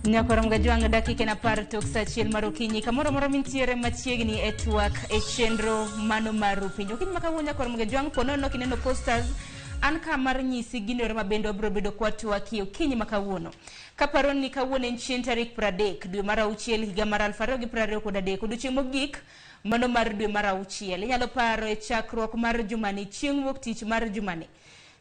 Nyakorom Gajwang' dakika en 10 tok sa 1 mar okinyi kamoro amora mintiere machiegni e twak e chenro mano mar Rupiny. Okinyi ma kawuono Nyakorom Gajwang' po nono kineno posters an ka mar nyisi gino ero ma bende wabiro bedo kwatwakie okinyi ma kawuono. Kaparo ni kawuono en chieng' tarik 30 dwe mar auchiel higa mar 2023 odiochieng' mogik mano mar dwe mar auchiel. Inyalo paro e chakruok mar jumani chieng' wuok tich mar jumani.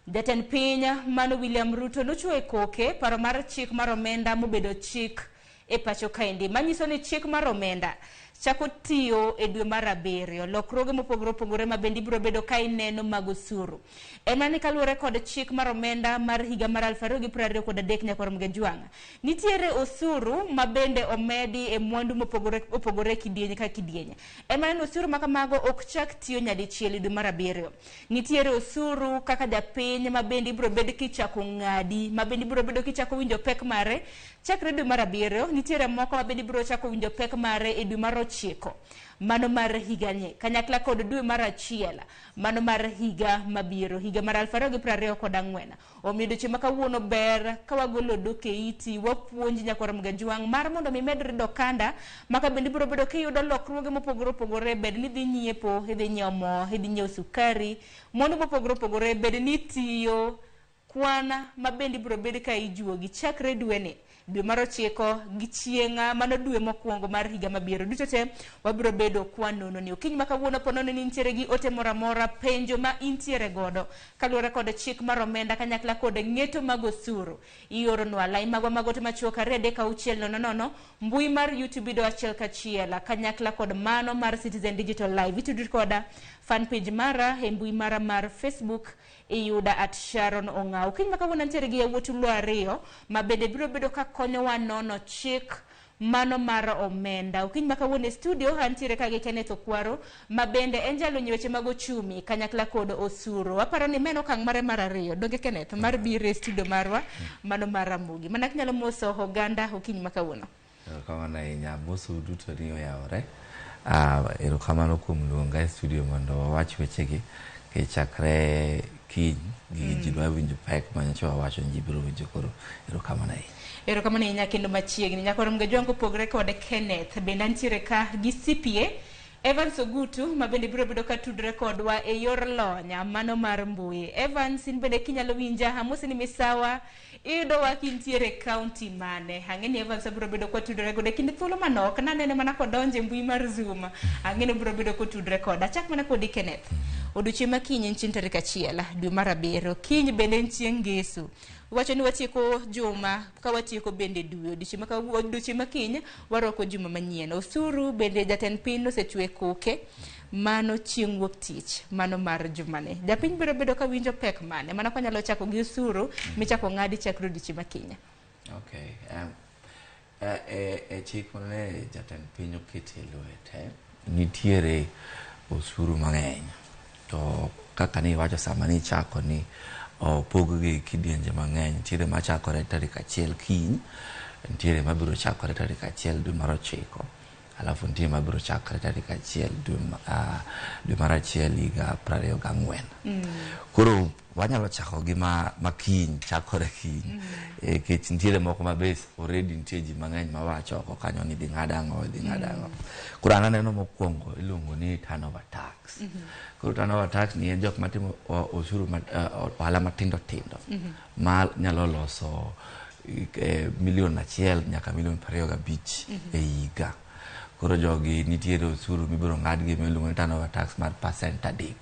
Jatend piny mano William Ruto nochiwo e koke paro mar chik mar omenda mobedo chik e pacho kaendi manyiso ni chik mar omenda chako tiyo e dwe mar 7. Lokruoge mopogore opogore ma bende ibiro bedo ka ineno mag osuru. En mana ni kaluwore kod chik mar omenda mar higa mar 2023 Nyakwar Mgejwang', nitiere osuru ma bende omedi e mwandu mopogore opogore kidieny ka kidieny. En mana ni osuru ma kamago ok chak tiyo nyadichiel e dwe mar 7. Nitiere osuru kaka japiny ma bende ibiro bed kichako ng'adi, ma bende ibiro bedo kichako winjo pek mare chakre dwe mar 7. Nitiere moko ma bende ibiro chako winjo pek mare e dwe mar 9 mano mar higani, kanyakla kod dwe mar 1 mano mar higa mabiro, higa mar 2024. Omiyo odiochieng' ma kawuono ber ka wagolo odok e iti, wapuonji Nyakwar Mgajwang' mar mondo mi imed rido okanda ma ka bende ibiro bedo kiyudo lokruoge mopogore opogore, bed ni idhi nyiepo, idhi nyiewo mo, idhi nyiewo sukari, mwandu mopogore opogore, bed ni itiyo, kwan ma bende ibiro bed ka ijuogi chakre dweni, dwe mar 9 gi chieng' mano dwe mokwongo mar higa mabiro. Duto te wabiro bedo kwa nono ni okinyi ma kawuono po nono ni intiere gi ote moro amora, penjo ma intiere godo kaluwore kod chik mar omenda kanyakla kod ng'eto mag osuru, ioronwa lai magwa mag ote machuok 2 3 6 0 0, mbui mar YouTube ido achiel kachiel kanyakla kod mano mar Citizen Digital Live. Itudri koda fan page mara e mbui mara mar Facebook iyuda at Sharon Ong'aw. Okinyi ma kawuono antiere gi yawuot Luo 2 ma bende biro bedo ka konyowa nono chik mano mar omenda. Okinyi ma kawuono e studio antiere ka gi Kenneth Okwaro ma bende en jalony e weche mag ochumi kanyakla kod osuru. Aparo ni meno okang' mare mar 2, donge Kenneth, mar biro e studio marwa mano mar Ramogi. Mana kinyalo moso oganda okinyi ma kawuono. Erokamano ahinya, amosou duto ni oyawore. Erokamano kuom luonga e studio mondo wawach wechegi. Nikech chakre kiny gi ji dwa winjo pek ma nyocha wawacho ni ji biro winjo, koro erokamano ahinya. Erokamano ahinya kendo machiegni. Nyakwar Mgajwang' kopogre kod Kenneth, bende antiere ka gi CPA Evans Ogutu ma bende biro bedo ka tudre kodwa e yor lony mano mar mbui. Evans, in bende kinyalo winja, amosi ni misawa, iyudowa kintiere e county mane? Ang'e ni Evans abiro bedo kwatudore godo e kind thuolo manok, nanene mana kodonjo e mbui mar Zoom. Ang'e ni obiro bedo kotudre koda. Achak mana kodi Kenneth. Odiochieng' ma kiny en chieng' tarik 1 dwe mar 7. Kiny bende en chieng' Ngeso. Wacho ni watieko juma ka watieko bende dwe. Odiochieng' ma kiny warwako juma manyien. Osuru bende jatend piny nosechwe koke. Mano chieng' wuok tich, mano mar jumani. Japiny biro bedo ka winjo pek mane? Mana kwanyalo chako gi osuru michako ng'adi chakre odiochieng' ma kiny. Okay. E chik mane jatend piny oketo e lwete, nitiere osuru mang'eny. To kaka ne iwacho sama ne ichako ni opog gi kidienje mang'eny, nitiere machakore tarik 1 kiny, nitiere mabiro chakore tarik 1 dwe mar 9, alafu nitie mabiro chakore tarik 1 dwe mar 1 higa 24. Koro wanyalo chako gi ma kiny, chakore kiny. Nikech nitiere moko ma be already nitie ji mang'eny mawacho oko kanyo ni dhi ng'ad ang'o, dhi ng'ad ang'o. Koro an aneno mokwongo iluongo ni turnover tax. Koro turnover tax ni en jok matimo osuru ohala matindo tindo ma nyalo loso milion 1 nyaka milion 25 e higa. Koro jogi nitiere osuru mibiro ng'adgi miluongo ni turnover tax mar percent 3.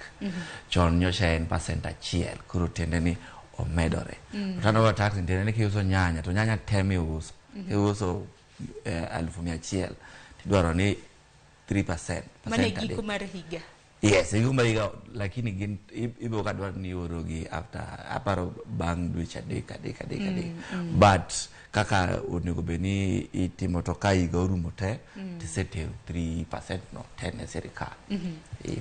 Chon nyocha en percent 1, koro tiende ni omedore. Turnover tax tiende ni kiuso nyanya to nyanya te miuso, kiuso 100,000 tidwaro ni 3%. Mano e giko mar higa. Yes, e giko mar higa, lakini gin ibiro ka dwaro ni iorogi after aparo bang' dweche 3 3 3 3. But kaka onego bed ni itimo to ka higa orumo te, tisetero 3% no te ne sirikal.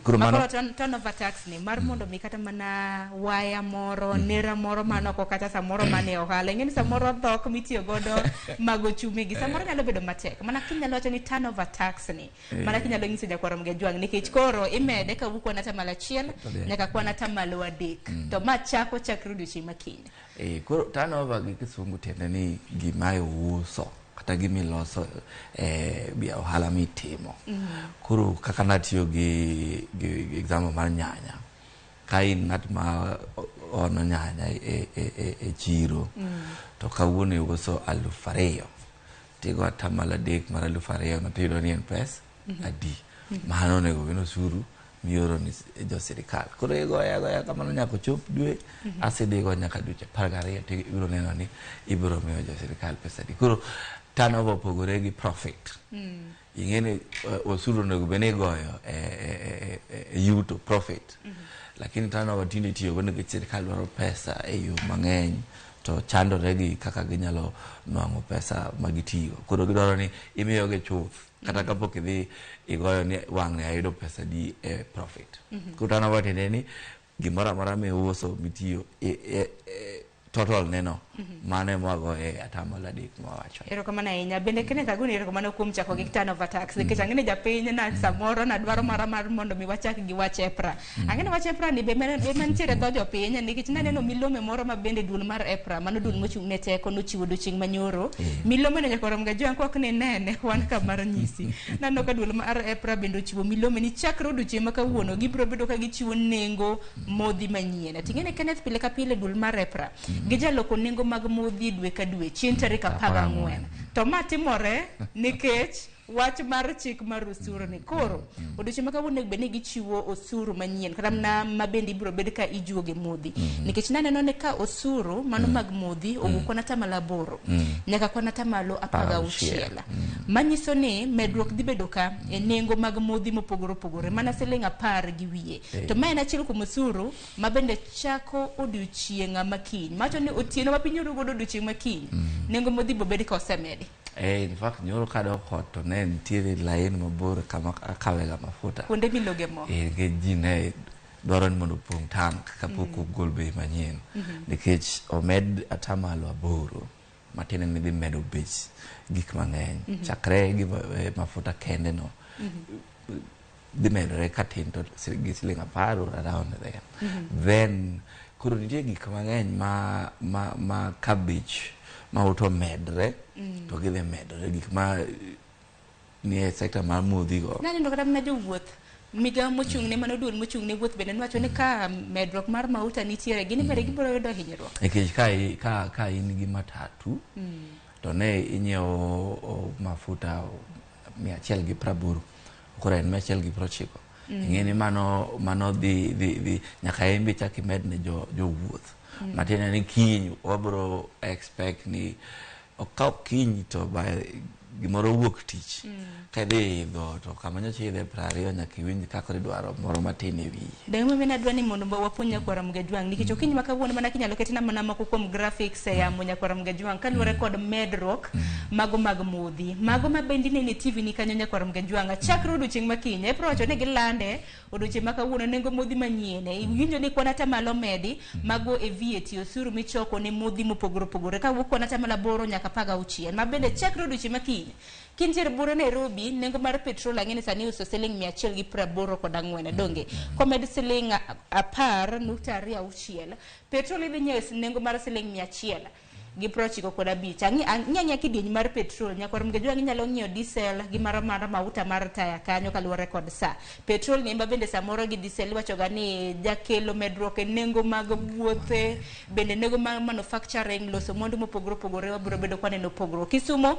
Koro mano Makoro turnover tax ni mar mondo mi kata mana waya moro, nera moro manoko kata samoro mane ohala. Ing'e ni samoro dhok mitiyo godo mag ochumi gi samoro nyalo bedo matek. Mana kinyalo wacho ni turnover tax ni. Mana kinyalo nyiso Nyakwar Mgejwang' nikech koro imede kawuok kwan atamalo 1 nyaka kwan atamalo 3. To ma chako chakre odiochieng' ma kiny. Koro turnover gi kisungu tiende ni gima iuso. kata gima iloso e ohala mitimo. Koro kaka natiyo gi example mar nyanya, ka in ng'at ma ono nyanya e chiro to kawuono iuso 2,000 tigo atamalo 3 mar 2,000 no tiyudo ni en pesa adi. Mano onego bed osuru mioro ni jo sirikal. Koro igoye agoya kamano nyaka ochop dwe, asedhigo nyaka dweche 12 to ibiro neno ni ibiro miyo jo sirikal pesa adi. Koro turnover opogore gi profit. Ing'e ni osuru onego bed ni igoyo e yuto profit. Lakini turnover tinde itiyogo nikech sirikal dwaro pesa e yo mang'eny to chandore gi kaka ginyalo nwang'o pesa ma gitiyo. Koro gidwaro ni imiyogi chuth kata kapok idhi igoyo ni wang'ni ayudo pesa di e profit. Koro turnover tiende ni gimoro amora miuso mitiyo total neno mano ema wagoye atamalo 3 mawacho. Erokamano ahinya. Bende Kenneth Agoni erokamano kuom chako gi turnover tax nikech ang'e ni japiny na samoro na dwaro mara mar mondo mi wachak gi wach EPRA. Ang'e ni wach EPRA ni be mantiere dho jopiny nikech naneno milome moro ma bende duol mar EPRA mano duol mochung' ne teko nochiwo odiochieng' manyoro. Milome no nyaka rom ga jwang' kok ni nene wan ka mar nyisi. Naneno ka duol mar EPRA bende ochiwo milome ni chakre odiochieng' ma kawuono gibiro bedo ka gichiwo nengo modhi manyien. Ting'e ni Kenneth pile ka pile duol mar EPRA gijaloko nengo mag modhi dwe ka dwe chieng' tarik 14. To ma timore nikech wach mar chik mar osuru ni koro odiochieng' ma kawuono onego bed ni gichiwo osuru manyien kata mana ma bende ibiro bed ka ijuoge modhi nikech naneno ni ka osuru mano mag modhi owuok kwan atamalo 8 nyaka kwan atamalo 16 manyiso ni medruok dhi bedo ka e nengo mag modhi mopogore opogore mana siling 10 gi wiye. To ma en achiel kuom osuru ma bende chako odiochieng' ma kiny mawacho ni otieno ma piny oru godo odiochieng' ma kiny nengo modhi bobed ka osemedi. In fact nyoro kadok ot to ne nitiere lain mabor kama akawega mafuta. Kuonde miloge mo. Nikech ji ne dwaro ni mondo opong' tank kapok ogol bei manyien. Nikech omed atamalo 8 matiende ni dhi medo bech gik mang'eny. Chakre gi mafuta kende no. Dhi medore katin to gi siling 10 or around there. Then koro nitie gik mang'eny ma cabbage ma auto medre to gidhi medore gik ma nie sector mar modhi go. Naneno kata mana jowuoth migawo mochung' ne mano duol mochung' ne wuoth bende nwacho ni ka medruok mar mauta nitiere gin bende gibiro yudo hinyruok. Nikech ka in gi matatu to ne inyiewo mafuta 180 koro en 190. Ing'e ni mano dhi nyaka in be chak imed ne jowuoth. Matiende ni kiny wabiro expect ni okaw kiny to by gimoro wuok tich. Ka idhi idho to kama nyocha idhe 20 nyaka iwinj kaka idwaro moro matin e wiye. Dang' momiyo nadwa ni mondo wapuonj nyakwara Mgajwang' nikech okinyi ma kawuono mana kinyalo ketna mana moko kuom graphics e yamo nyakwara Mgajwang' kaluwore kod medruok mago mag modhi. Mago ma bende ineno e TV ni kanyo nyakwara Mgajwang' chakre odiochieng' ma kiny. EPRA owacho ni gilande odiochieng' ma kawuono nengo modhi manyien. Iwinjo ni kwan atamalo omedi mago e VAT osuru michoko ne modhi mopogore opogore kawuok kwan atamalo 8 nyaka 16 ma bende chakre odiochieng' ma kiny. Kintiere bure Nairobi, nengo mar petrol ang'e ni sani iuso siling 184 donge. Komed siling 10.26, petrol idhi nyiewo nengo mar siling 195. Ang'e kidieny mar petrol, nyakwar Mgajwang' inyalo ng'iewo diesel gi mar mauta mar taya kanyo kaluwore kod sa. Petrol ni ema bende samoro gi diesel iwachoga ni jakelo medruok e nengo mag wuothe, bende nengo mag manufacturing, loso mwandu mopogore opogore wabiro bedo kwaneno pogruok. Kisumo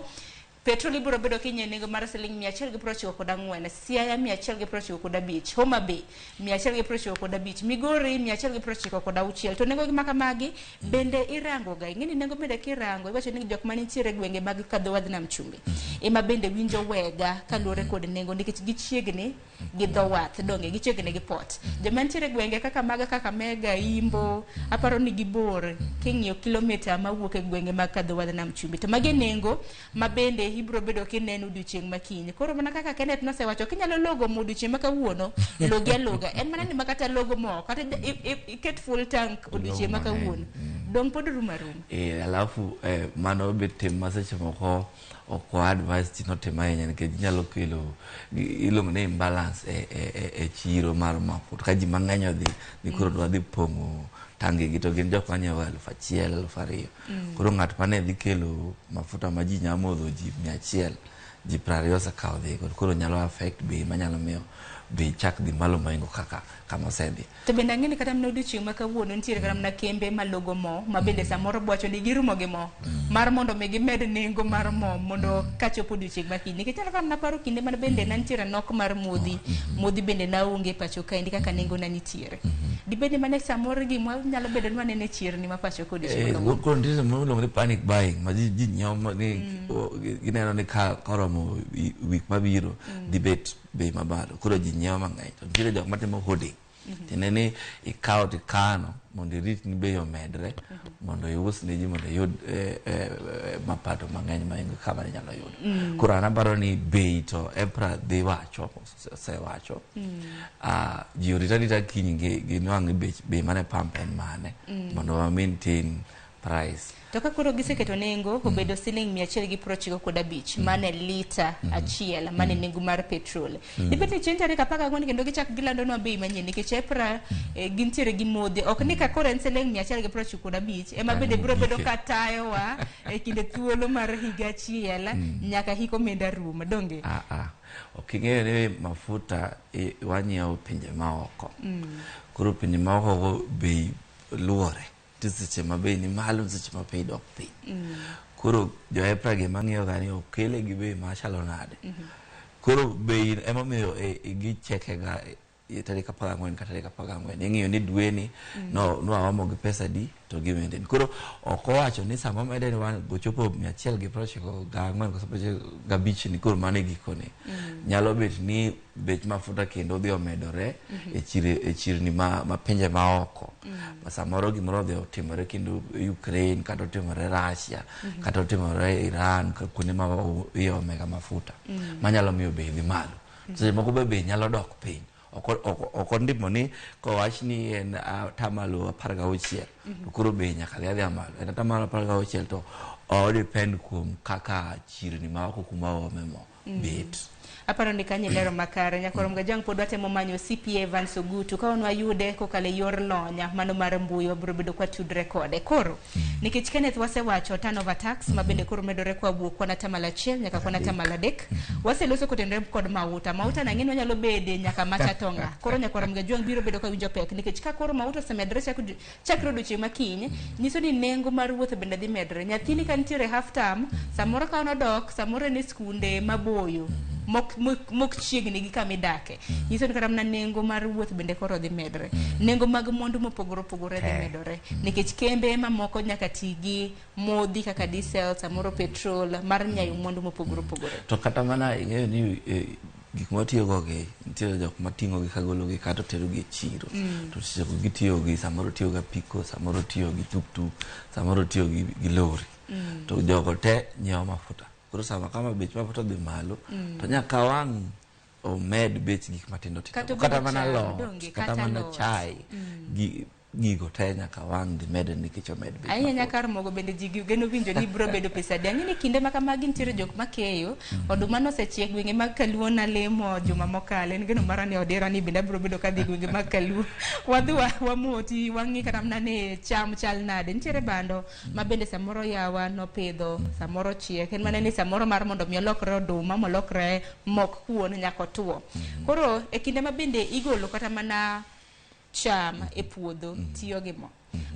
petrol ibiro bedo kinyiewo nengo mar siling 194, Siaya 195, Homa Bay 195, Migori 196. To nengo gi makamagi bende irango ga. Ing'e ni nengo bende kirango iwacho ni jok manitiere e gwenge mag kadho wadh nam chumbi ema bende winjo wega kaluwore kod nengo nikech gichiegni gi dho wath donge gichiegni gi port. Joma nitiere e gwenge kaka maga kaka Mega, Imbo, aparo ni gibor king'iyo kilomita mawuok e gwenge mag kadho wadh nam chumbi. To magi nengo ma bende ibiro bedo kineno odiochieng' ma kiny. Koro mana kaka Kenneth nosewacho, kinyalo logo mo odiochieng' ma kawuono, logi aloga. En mana ni makata logo mo, kata iket full tank odiochieng' ma kawuono. Dong' pod rumo aruma. Alafu mano be tim ma seche moko ok wa advise ji notim ahinya nikech nyalo kelo iluongo ni imbalance e chiro mar mafuta. Ka ji mang'eny odhi ni koro dwa dhi pong'o Tangi gi to gin jok manyiewo 1000, 2000. Koro ng'at mane dhi kelo mafuta ma ji nyalo modho ji 100, ji 20 osekawo dhigo. Koro nyalo affect bei manyalo miyo bei chak dhi malo mohingo kaka kama osedhi. To bende ang'e ni kata mana odiochieng' ma kawuono nitiere kata mana kembe malogo mo ma bende samoro bwacho ni girumo gi mo mar mondo mi gimed nengo mar mo mondo kachopo odiochieng' ma kiny. Nikech aneno ka naparo kinde mane bende ne nitiere nok mar modhi, modhi bende ne onge e pacho kaendi kaka nengo ne nitiere. Dibed ni mane samoro gima nyalo bedo ni waneno e chirni ma pacho ka odiochieng' ma kawuono. Koro nitie samoro miluongo ni panic buying ma ji nyiewo ma ni gineno ni ka koromo week mabiro dhi bet bei mamalo. Koro ji nyiewo mang'eny. To nitiere jok matimo hoarding. Tiende ni ikawo to ikano mondo irit ni bei omedre mondo ius ne ji mondo iyud mapato mang'eny mahingo kama inyalo yudo. Koro an aparo ni bei to EPRA dhi wacho, osewacho. Ji orit arita kiny ginwang' ni bei mane pump en mane mondo wa maintain price. To ka koro giseketo nengo obedo siling 195 mane lita achiel mane nengo mar petrol. Dibed ni chieng' tarik 14 kendo gichak gilandonwa bei manyien nikech EPRA gintiere gi modhi. Ok ni ka koro en siling 195 ema bende biro bedo ka tayowa e kinde thuolo mar higa achiel nyaka hik omenda rum. Donge? Ok ing'eyo ni mafuta wanyiewo pinje maoko. Koro pinje maoko go bei luwore. Nitie seche ma bei ni malo, seche ma bei dok piny. Koro jo EPRA gima ng'iyo ga ni okele gi bei machalo nade. Koro bei emomiyo gicheke ga tarik 14 ka tarik 14. Ing'iyo ni dweni no nwaomo gi pesa di to gi maintain. Koro ok owacho ni sama omede ni wan gochopo 194 koso 95 ni koro mano e gikone. Nyalo bet ni bech mafuta kendo odhi omedore e chirni ma pinje maoko. Ma samoro gimoro odhi otimore kendo Ukraine kata otimore Russia kata otimore Iran kuonde ma iomega mafuta manyalo miyo bei dhi malo. Seche moko be bei nyalo dok piny. Ok ondimo ni kowach ni en atamalo 16 to koro bei nyaka dhi adhiya malo. En atamalo 16 to o depend kuom kaka chirni maoko kuma oome mo bet. Aparo ni kanyo lero makare. Nyakoro Mgajwang' pod watemo manyo CPA Evans Ogutu. Ka wan wayude kokalo e yor lony mano mar mbui wabiro bedo kwa tudre kode. Koro nikech Kenneth wasewacho turnover tax ma bende koro medore kwa wuok kwan atamalo 1 nyaka kwan atamalo 3. Waseloso kotenore kod mauta. Mauta na ng'eni wanyalo bede nyaka macha tonga. Koro Nyakoro Mgajwang' biro bedo ka winjo pek nikech ka koro mauta osemedore chakre odiochieng' ma kiny, nyiso ni nengo mar wuoth bende dhi medore. Nyathini ka nitiere half term, samoro ka nodok, samoro en e skunde maboyo mok chiegni gi kama idake. Nyiso ni kata mana nengo mar wuoth bende koro dhi medore. Nengo mag mwandu mopogore opogore dhi medore. Nikech kembe mamoko nyaka ti gi modhi kaka diesel, samoro petrol mar nyayo mwandu mopogore opogore. To kata mana ing'eyo ni gik ma watiyogo gi nitiere jok mating'o gi kagolo gi kata tero gi e chiro. To seche go gitiyo gi samoro tiyo gi apiko, samoro tiyo gi tuktuk, samoro tiyo gi lori. To jogo te nyiewo mafuta. Koro sama kama bech mafuta odhi malo, to nyaka wang' omed bech gik matindo tindo. Kata mana alot, kata mana chai, gigo te nyaka wang' dhi mede nikech omed bech. Ahinya nyaka kar mogo bende ji geno winjo ni biro bedo pesa adi. Ang'e ni kinde ma kamagi nitiere jok makeyo, oduma nosechiek gwenge mag Kaluo nalemo juma mokalo. En geno mara ni odira ni bende abiro bedo kadhi gwenge mag Kaluo. Wadhi wamoti, wang'i kata mana ni cham chal nade. Nitiere bando ma bende samoro yawa nopidho, samoro chiek. En mana ni samoro mar mondo mi olokre oduma, molokre mok kuon nyaka otuo. Koro e kinde ma bende igolo kata mana cham e puodho tiyo gi mo.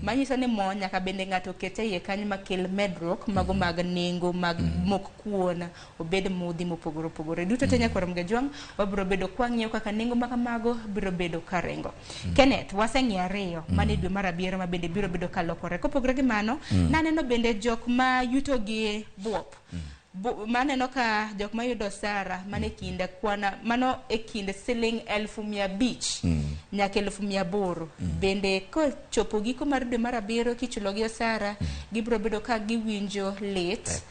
Manyiso ni mo nyaka bende ng'ato ket e iye kanyo makel medruok mago mag nengo mag mok kuon obed modhi mopogore opogore. Duto te Nyakwar Mgajwang' wabiro bedo kwang'iyo kaka nengo ma kamago biro bedo karingo. Kenneth, waseng'iyo ariyo mane dwe mar abiriyo ma bende biro bedo kalokore. Kopogore gi mano, naneno bende jok ma yuto gi buop. Maneno ka jok mayudo osara mane kinde kwana mano e kind siling 500,000 nyaka 800,000. Bende kochopo giko mar dwe mar abiriyo kichulo gi osara gibiro bedo ka giwinjo lit,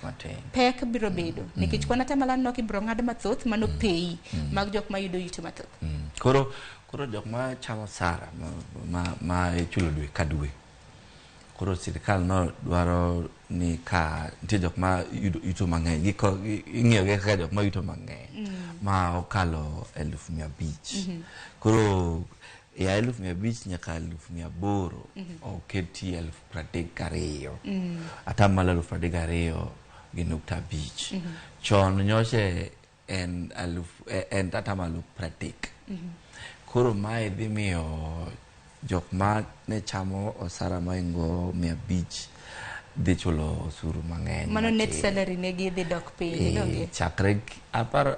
pek biro bedo nikech kwan atamalo aneno ka ibiro ng'ad mathoth mano pei mag jok mayudo yuto mathoth. Koro jok ma chamo osara ma ichulo dwe ka dwe, koro sirikal no dwaro ni ka nitie jok ma yuto mang'eny, ing'iyo gi kaka jok ma yuto mang'eny ma okalo 500,000. Koro ya 500,000 nyaka 800,000 oketi 32,000, atamalo 32.5. Chon nyoche en en atamalo 30. Koro mae dhi miyo jok ma ne chamo osara mohingo 500 dhi chulo osuru mang'eny. Mano net matin. salary ne gi dhi dok piny, donge? Chakre aparo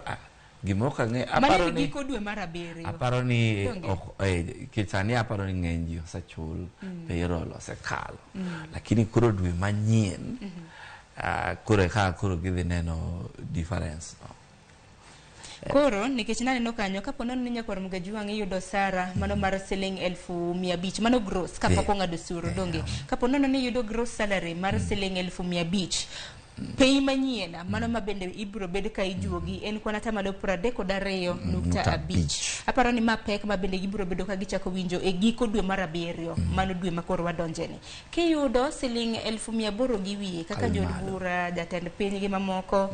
gima ok ang'e Mano aparo en ni giko dwe mar abiriyo. Aparo ni Donge? ok nikech sani aparo ni ng'eny ji osechul, payroll osekalo, lakini koro dwe manyien, koro eka koro gidhi neno difference no. Koro nikech naneno kanyo kapo nono ni nyakwar Mugajwang' iyudo osara mano mar siling 500,000, mano gross kapok ong'ado osuru, donge? Kapo nono ni iyudo gross salary mar siling 500,000, pay manyien mano ma bende ibiro bed ka ijuogi en kwan atamalo 32.5. Nukta abich. Aparo ni ma pek ma bende gibiro bedo ka gichako winjo e giko dwe mar abiriyo, mano dwe ma koro wadonjeni. Kiyudo siling 800,000 gi wiye kaka Kadhi jood malo. bura, jatend piny gi mamoko,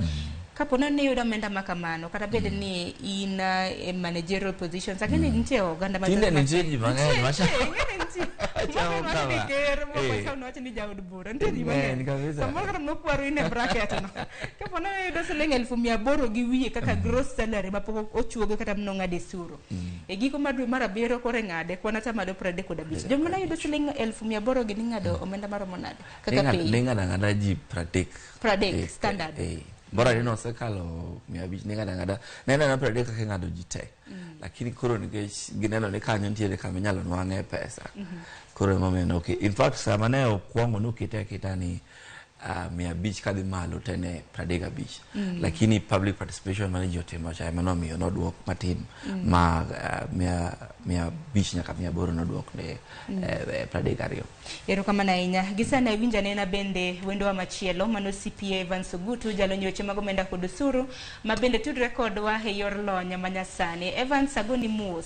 kapo ni iyudo omenda ma kamano, kata bed ni in e managerial positions, ang'e ni nitie oganda mathoth Tinde nitie ji mang'eny Nitie, ang'e ni nitie. machamo Moko wacho ni kama. ker, moko wacho ni jaod bura, nitie ji Ng'eny mang'eny. kabisa. Samoro kata nokwaro in e bracket no. Kapo ni iyudo siling 800,000 gi wiye kaka gross salary mapok ochuogi kata mnong'ade osuru. E giko mar dwe mar abiriyo koro ing'ade kwan atamalo 35. Joma ne yudo siling 800,000 gi ning'ado omenda maromo nade kaka pay? Ning'ado ang'ada ji 30. 30, standard. Bora ni nosekalo 500, ning'ado ang'ada ne en 30 kaka ing'ado ji te, lakini koro nikech gineno ni kanyo nitiere kama inyalo nwang'e pesa, koro emomiyo noke. In fact sama ne okwongo nokete aketa ni 500 kadhi malo te ne 35, lakini public participation mane ji otimo cha ema nomiyo noduok matin ma 500 nyaka 800 noduok ne 32. Erokamano ahinya. Gi sani awinjo anena bende wendowa machielo mano CPA Evans Ogutu, jalony weche mag omenda kod osuru ma bende tudre kodwa e yor lony manyasani. Evans, agoni mos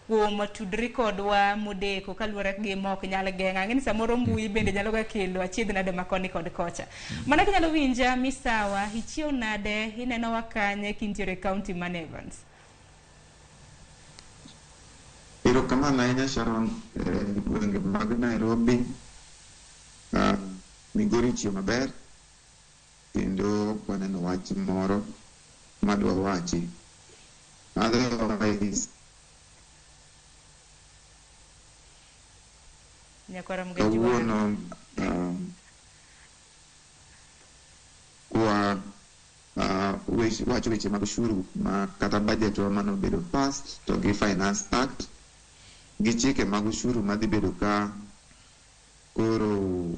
kuom tudri kodwa modeko kaluwore gi ma ok nyal geng'o. Ang'e ni samoro mbui bende nyalo ga kelo achiedh nade ma koni kod kocha. Mana kinyalo winja misawa, ichiew nade, inenowa kanye kintiere e county man Evans? Erokamano ahinya Sharon, gwenge mag Nairobi, Migori chiew maber, kendo ok waneno wach moro madwa wachi. Otherwise, Nyakwara Mgajwang'. kawuono kwa wacho weche mag osuru ma kata budget wa manobedo passed to gi Finance Act gi chike mag osuru madhi bedo ka koro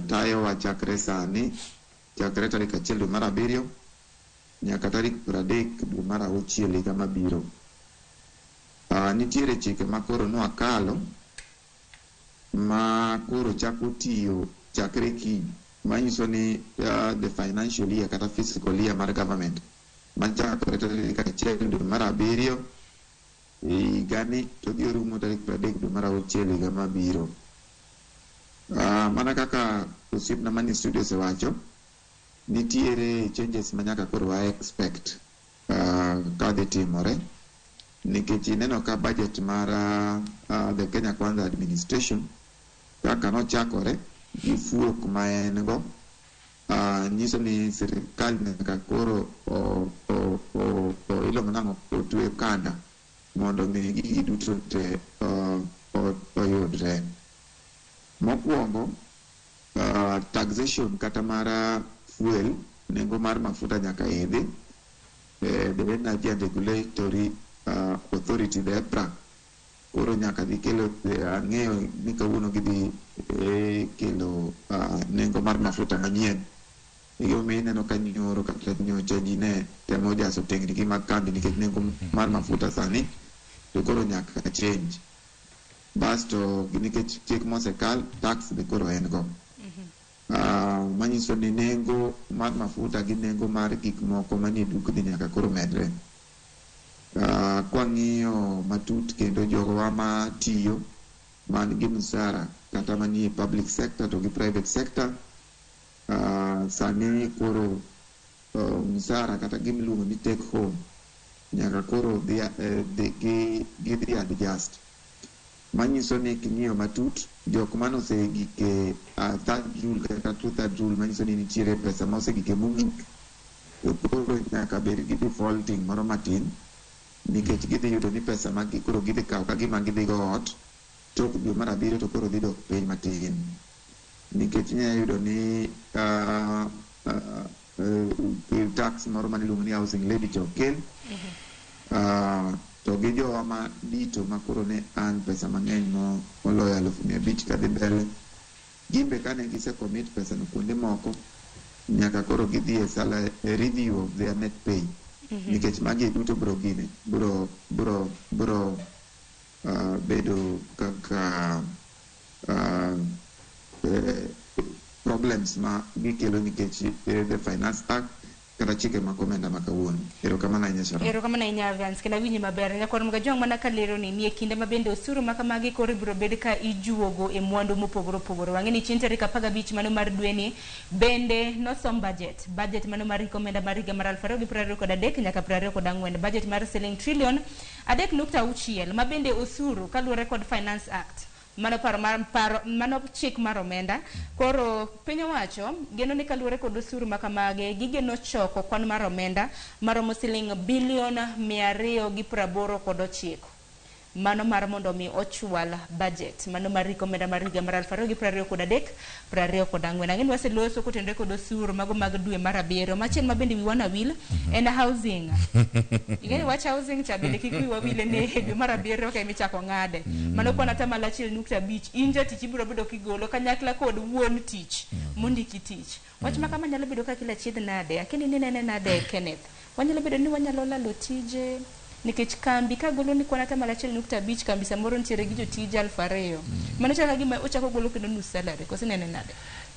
tayowa chakre sani, chakre tarik 1 dwe mar abiriyo nyaka tarik 30 dwe mar auchiel higa mabiro. Nitiere chike ma koro nwakalo ma koro chako tiyo chakre kiny, manyiso ni the financial year kata fiscal year mar government machakore tarik 1 dwe mar abiriyo higani to dhi rumo tarik 30 dwe mar auchiel higa mabiro. Mana kaka osiepna manie studio osewacho, nitiere changes ma nyaka koro wa expect ka dhi timore, nikech ineno ka budget mar the Kenya Kwanza administration kaka nochakore gi fuok ma en go, nyiso ni sirikal nyaka koro iluongo nang'o, otwe kanda mondo mi gigi duto te oyudre. Mokwongo, taxation kata mar fuel, nengo mar mafuta nyaka idhi. The Energy and Regulatory Authority, the EPRA, koro nyaka dhi kelo, ang'eyo ni kawuono gidhi kelo nengo mar mafuta manyien. Gimomiyo ineno ka nyoro kata nyocha ji ne temo jaso tengni gi mag kambi nikech nengo mar mafuta sani to koro nyaka change. Basto nikech chik mosekal, tax be koro en go. Manyiso ni nengo mar mafuta gi nengo mar gik moko manie dukni nyaka koro medre. Kwang'iyo matut kendo jogowa matiyo man gi msara kata manie public sector to gi private sector, sani koro msara kata gimiluongo ni take home nyaka koro gidhi adjust. Manyiso ni king'iyo matut, jok manosegike a third rule kata two third rule, manyiso ni nitiere pesa ma osegike mogik, to koro nyaka bed gi defaulting moro matin, nikech gidhi yudo ni pesa ma koro gidhi kawo ka gima gidhi go ot tok dwe mar abiriyo, to koro dhi dok piny matin, nikech inyalo yudo ni tax moro maniluongo ni housing levy cha okel, to gi jowa ma dito ma koro ne earn pesa mang'eny moloyo 500,000 kadhi mbele, gimbe kane gise commit pesa no kuonde moko, nyaka koro gidhi e salary review of their net pay, nikech magi duto bro gine bro bedo kaka problems ma gikelo nikech the Finance Act kata chike mag omenda ma kawuono. Erokamano ahinya, Sharon. Erokamano ahinya, Evans, kendo awinji maber. Nyakwar Mgajwang' mana kalero ni e kinde ma bende osuru ma kamagi koro ibiro bed ka ijuogo e mwandu mopogore opogore. Wang'e ni chieng' tarik 15 mano mar dweni bende nosom budget mano mar hik omenda mar higa mar 2023 nyaka 24, budget mar siling trillion 3.6, ma bende osuru kaluwore kod Finance Act, mano paro mar paro mano chik mar omenda. Koro piny owacho geno ni kaluwore kod osuru ma kamage, gigeno choko kwan mar omenda maromo siling bilion 289, mano mar mondo mi ochwal budget mano mar hik omenda mar higa mar 2023 24. Ang'e ni waseloso kotenore kod osuru mago mag dwe mar abiriyo. Machielo ma bende wiwa nawil en housing. Ing'e ni wach housing cha bende kik wiwa wile ni e dwe mar abiriyo ka emichako ng'ade mano kwan 1.5%. In jatich ibiro bedo kigolo kanyakla kod wuon tich mondiki tich. Wach ma kama nyalo bedo ka kila achiedh nade, akini ni nene nade, Kenneth? Wanyalo bedo ni wanyalo lalo tije nikech kambi ka golo ni kwan 1.5%, kambi samoro nitiere gi jotije 2,000, mano chalo ka gima ochako golo kendo nus salary, koso inene nade?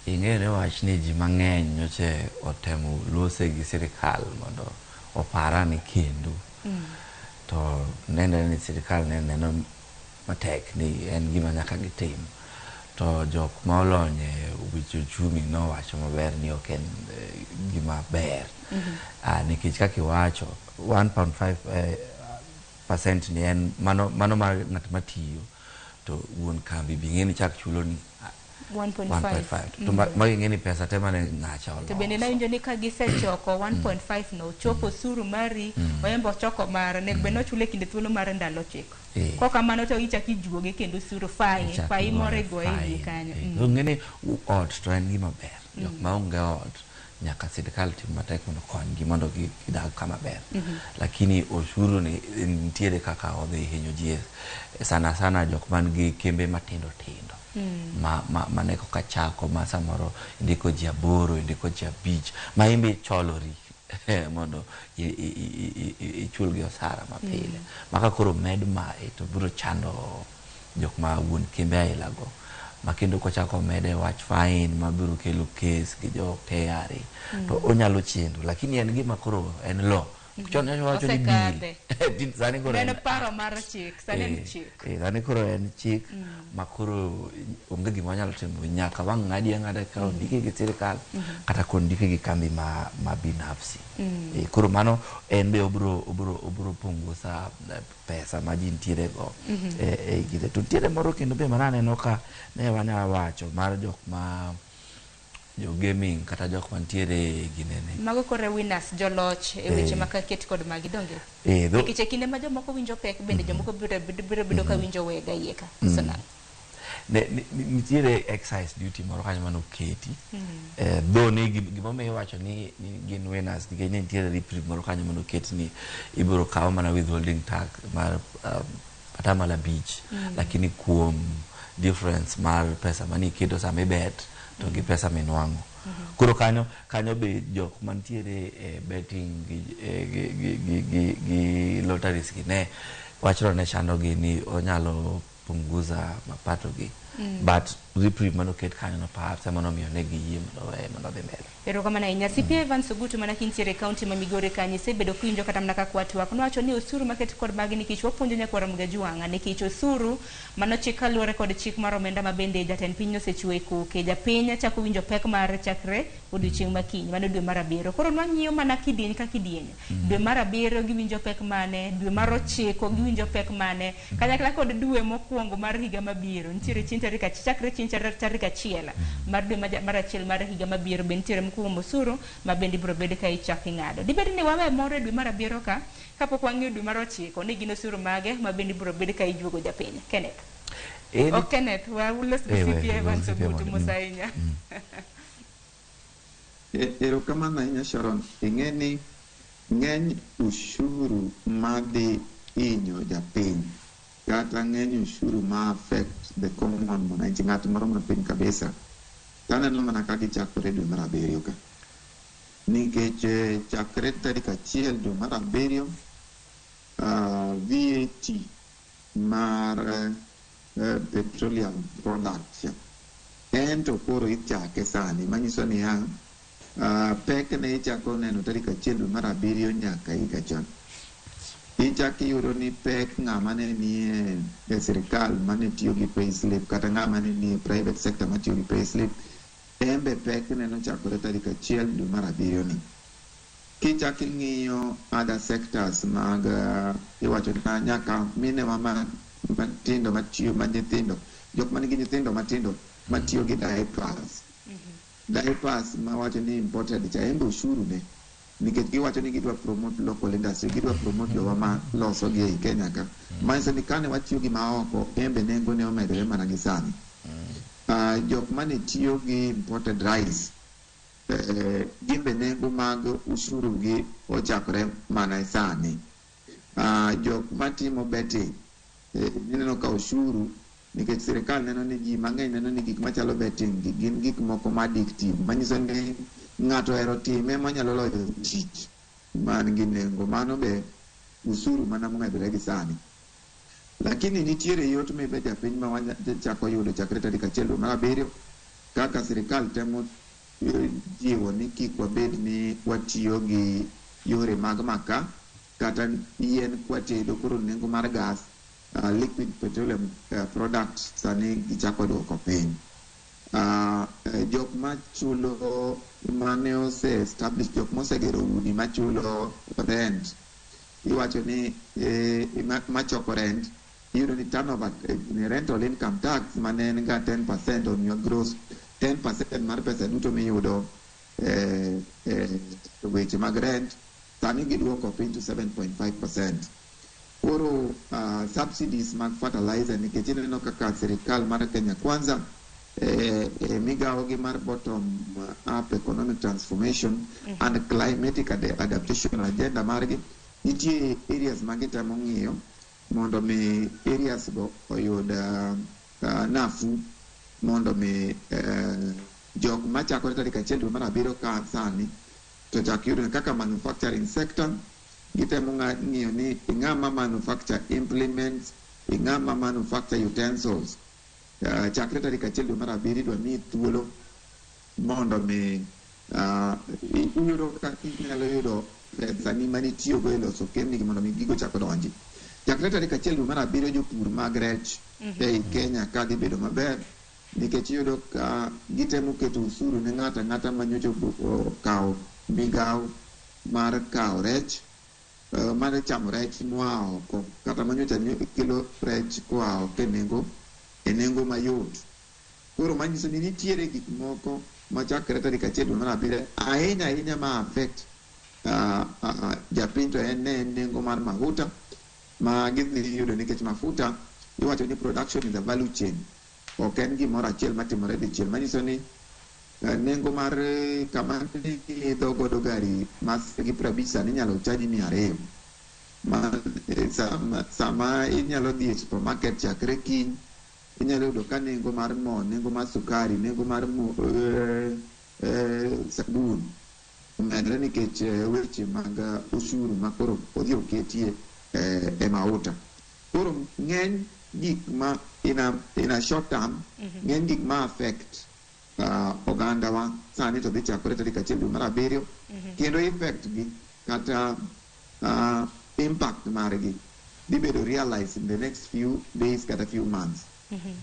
Ing'eyo ni wach ni ji mang'eny nyocha otemo lose gi sirikal mondo oparane kendo, to nenre ni sirikal ne neno matek ni en gima nyaka gitim, to jok ma olony e weche uchumi nowacho maber ni ok en gima ber, nikech kaka iwacho 1.5 percent ni en mano mar ng'at matiyo, to wuon kambi bi ng'e ni chak chulo ni 1.5. 1.5, to magi ng'e ni pesa te mane ng'acha oloso. To bende nawinjo ni ka gisechoko 1.5 no, chopo osuru mari, oyembo ochoko mare, onego bed ni ochule kinde thuolo mar ndalo 9. Kokamano to ichako ijuoge kendo osuru fine. Ichako fine moro igoye igoye e wiye fine. kanyo. To ng'e ni ot to en gima ber. Jok maonge ot nyaka sirikal tim matek mondo okonygi mondo gidag kama ber. Lakini osuru ni nitiere kaka odhi hinyo ji, sana sana jok man gi kembe matindo tindo. Ma ne koka chako ma samoro indiko ji 8, indiko ji 5, ma imbe icholori mondo ichulgi osara mapile. Maka koro med mae to biro chando jok ma wuon kembe aila go. Ma kendo kochako mede wach fine mabiro kelo kes gi jo KRA, to onyalo chendo, lakini en gima koro en law. Chon nyocha wacho ni bill. Osekadhe. Sani koro en en paro mar chik, sani en chik. Sani koro en chik ma koro onge gima wanyalo timo, nyaka wang' ng'adi ang'ada ka ondike gi sirikal kata kondike gi kambi ma binafsi. Koro mano en be obiro punguza pesa ma ji nitiere go e gire. To nitiere moro kendo be mananeno ka ne wanya wacho mar jok ma jo gaming kata jok mantiere ginene. Mago kore winners, joloch e weche ma ket kod magi donge? Nikech e kinde ma jomoko winjo pek, bende jomoko biro bedo ka winjo wega iye ka. Koso nang'o? Nitiere excise duty moro kanyo manoketi. Though ni gimomiyo iwacho ni gin winners nikech ne nitiere reprieve moro kanyo manoketi ni ibiro kaw mana withholding tax mar 5%, lakini kuom difference mar pesa mane iketo sama ibet to gi pesa minwang'o. Koro kanyo be jok mantiere e betting gi lotteries gi ne wachno ne chando gi ni onyalo punguza mapato gi. But reprieve manoket kanyo no perhaps ema nomiyo ne giyie mondo weye mondo odhi mbele. Erokamano ahinya. CPA Evans Ogutu mana kintiere e kaunti ma Migori kanyo isebedo kiwinjo kata mana kaka watwak. Nowacho ni osuru maket kod magi nikech wapuonjo nyakwar Ramogi Ajwang' nikech osuru manochik kaluwore kod chik mar omenda ma bende jatend piny nosechiwo e koke. Japiny chako winjo pek mar chakre odiochieng' ma kiny, mano dwe mar abiriyo. Koro nwang'iyo mana kidieny ka kidieny. Dwe mar abiriyo giwinjo pek mane, dwe mar ochiko giwinjo pek mane, kanyakla kod dwe mokwongo mar higa mabiro. Nitiere chieng' tarik chakre chieng' tarik achiel mar dwe mar achiel mar higa mabiro be nitiere mokwongo osuru ma bende ibiro bed ka ichako ing'ado. Dibed ni wawe moro e dwe mar abiriyo ka kapok wang'iyo dwe mar ochiko ni gin osuru mage ma bende ibiro bed ka ijuogo japiny. Kenneth. Ok Kenneth, walos gi CPA Evans Ogutu mos ahinya. Erokamano ahinya Sharon. Ing'e ni ng'eny ushuru madhi hinyo japiny kata ng'eny ushuru ma affect the common mwananchi, ng'at moro mapiny kabisa, taneno mana ka gichakore dwe mar abiriyo ka. Nikech chakre tarik achiel dwe mar abiriyo, VAT mar petroleum products en to koro ichake sani, manyiso niya, pek ne ichako neno tarik achiel dwe mar abiriyo nyaka higa cha. Ichako iyudo ni pek ng'ama ne nie e sirikal mane tiyo gi payslip kata ng'ama ne nie private sector matiyo gi payslip, en be pek ne nochakore tarik achiel dwe mar abiriyo ni. Kichako ing'iyo other sectors mag iwacho na nyaka minewa matindo matiyo ma nyithindo, jok manigi nyithindo matindo matiyo gi diapers. Diapers mawacho ni imported cha en be ushuru ne. Nikech giwacho ni gidwa promote local industry, gidwa promote jowa ma loso gi ei Kenya ka. Manyiso ni kane watiyo gi maoko, en be nengo ne omedore mana gi sani. Jok mane tiyo gi imported rice, gin be nengo mag ushuru gi ochakore mana sani. Jok matimo betting, ineno ka ushuru, nikech sirikal neno ni ji mang'eny neno ni gik machalo betting gi gin gik moko ma addictive, manyiso ni ng'ato ohero time monyalo loyo tich man gi nengo. Mano be usuru mana momedore gi sani. Lakini nitiere yot mibe japiny ma wachako yudo chakre tarik achiel dwe mar abiriyo, kaka sirikal temo jiwo ni kik wabed ni watiyo gi yore mag maka kata yien kwatedo, koro nengo mar gas, liquid petroleum product sani gichako duoko piny. Jok machulo mane ose establish, jok mosegero udi machulo rent, iwacho ni machoko rent, iyudo ni turnover, rental income tax mane en ga 10% on your gross, 10% mar pesa duto miyudo weche mag rent, sani giduoko piny to 7.5%. Koro subsidies mag fertilizer, nikech ineno kaka sirikal mar Kenya Kwanza migawo gi mar bottom up economic transformation and climatic adaptation agenda margi, nitie areas ma gitemo ng'iyo mondo mi areas go oyud nafuu, mondo mi jok machakore tarik achiel dwe mar abiriyo ka sani to chak yudo kaka manufacturing sector. Gitemo ng'iyo ni ng'ama manufacture implements, ng'ama manufacture utensils, chakre tarik achiel dwe mar abiriyo idwa miyi thuolo mondo mi iyudo kaka inyalo yudo pesa ni manitiyogo e loso kembni gi mondo mi gigo chak odonji. Chakre tarik achiel dwe mar abiriyo jopur mag rech ei Kenya ka dhi bedo maber, nikech iyudo ka gitemo keto usuru ne ng'ato ang'ata manyocha okawo migawo mar kawo rech, mar chamo rech moa oko, kata manyocha kelo rech koa oko e nengo mayot. Koro manyiso ni nitiere gik moko machakre tarik achiel dwe mar abiriyo ahinya ahinya ma affect japiny, to en ne nengo mar mafuta ma gidhi yudo, nikech mafuta iwacho ni production is a value chain, ok en gimoro achiel matimore dichiel. Manyiso ni nengo mar kama idho godo gari mas gi 50 sani inyalo chaji 200. Ma sama inyalo dhi e supermarket chakre kiny, inyalo yudo ka nengo mar mo, nengo mar sukari, nengo mar mo, sabun omedore nikech weche mag ushuru ma koro odhi oketie e mauta. Koro ng'eny gik ma in a short term, ng'eny gik ma affect ogandawa sani to dhi chakore tarik 1 dwe mar 7, kendo effect gi kata impact margi dhi bedo realized in the next few days kata few months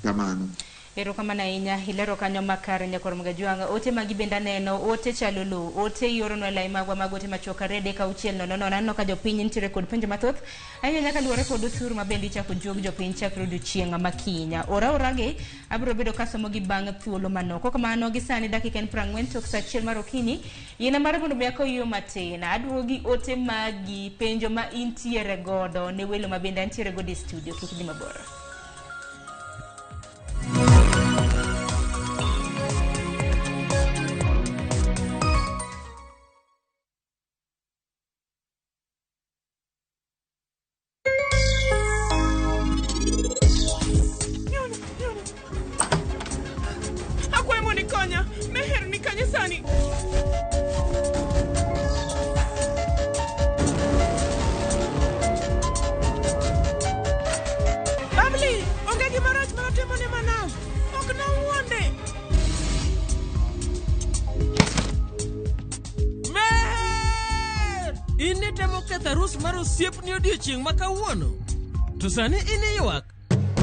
kamano. Erokamano ahinya, ilero kanyo makare, nyakwar Mgajwang'. Ote magi bende aneno, ote chalo lowo, ote ioronwa e lai magwa mag ote machuok 23600. Aneno ka jopiny nitiere kod penjo mathoth ahinya nyaka luwore kod osuru ma bende ichako juog jopiny chakre odiochieng' ma kiny. Ora oragi, abiro bedo kasomogi bang' thuolo manok. Kokamano gi sani dakika en 40 tok sa 1 mar okinyi. Yiena mar mondo mi akaw yueyo matin. Aduogo gi ote magi, penjo ma intiere godo ne welo ma bende antiere godo e studio. Kik idhi mabor. Akwayo mondo ikonya. Meher ni kanye sani? Babli, onge gima rach ma notimo ne Manav. Ok nowuonde. Meher! In nitemo ketho arus mar osiepni odiochieng' ma kawuono. To sani in iywak.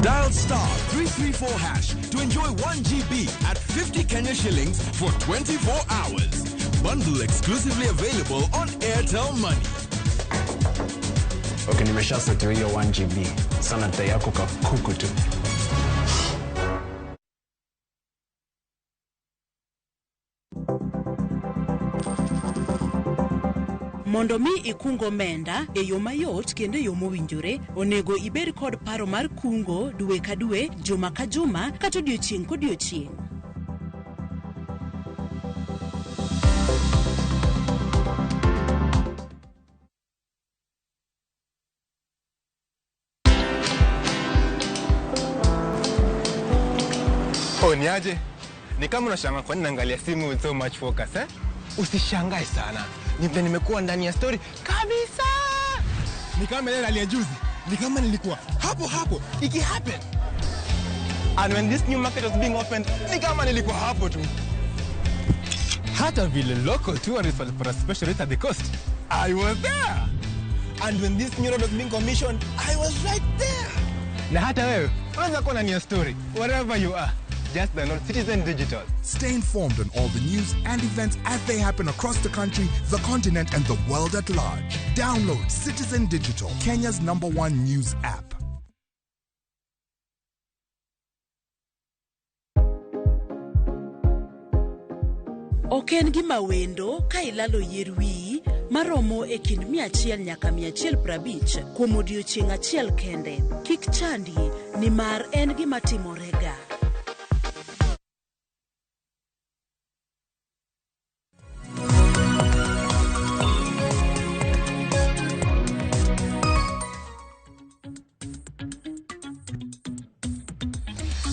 Dial *334# to enjoy 1 GB at 50 Kenya shillings for 24 hours. Bundle exclusively available on Airtel Money. Okay, nimeshasetiwa hiyo 1 GB. Sana dai yako kakuku tu. Mondo mi ikung omenda e yo mayot kendo e yo mowinjore, onego ibed kod paro mar kungo dwe ka dwe, juma ka juma, kata odiochieng' kodiochieng'. Oh, niaje? Ni kama unashangaa kwa nini naangalia simu with so much focus, eh? Usishangae sana. Ni vile nimekuwa ndani ya story kabisa. Ni kama ile ya juzi. Ni kama nilikuwa hapo hapo iki happen. And when this new market was being opened, ni kama nilikuwa hapo tu. Hata vile local tourists walipata special rate at the coast, I was there. And when this new road was being commissioned, I was right there. Na hata wewe unaweza kuwa ndani ya story wherever you are. Just download Citizen Digital. Stay informed on all the news and events as they happen across the country, the continent, and the world at large. Download Citizen Digital, Kenya's number one news app. Ok en gima wendo ka ilalo yier wiyi maromo e kind 100 nyaka 150 kuom odiochieng' achiel kende. Kik chandi nimar en gima timorega.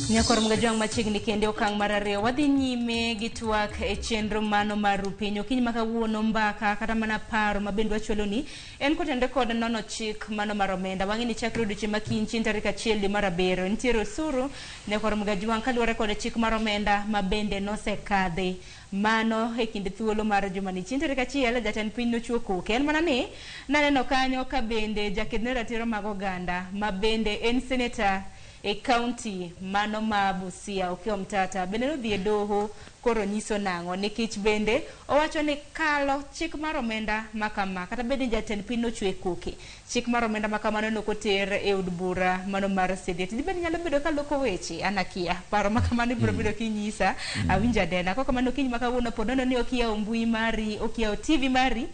Nyakwar Mgajwang' machiegni kende okang' mar ariyo wadhi nyime gi twak e chenro mano mar Rupiny. Okinyi ma kawuono mbaka kata mana paro ma bende wachwalo ni en kotenore kod nono chik mano mar omenda. Wang'e ni chakre odiochieng' ma kiny chieng' tarik 1 dwe mar 7 nitiere osuru nyakwar Mgajwang' kaluwore kod chik mar omenda ma bende nosekadhi. Mano e kind thuolo mar jumani. Chieng' tarik 1 jatend piny nochiwo koke. En mana ni naneno kanyo ka bende jaked ne ratiro mag oganda ma bende en seneta e county mano ma Busia, Okiya Omtata, bende nodhi e doho koro nyiso nang'o nikech bende owacho ni kalo chik mar omenda ma kama kata bed ni jatend piny nochwe koke chik mar omenda ma kamano nokoter e od bura mano mar Senate. Dibed ni nyalo bedo ka loko weche an akia paro ma kamano ibiro bedo kinyisa awinjo adena. Kok kamano okinyi ma kawuono pod neno ni ok iyawo mbui mari, ok iyawo TV mari.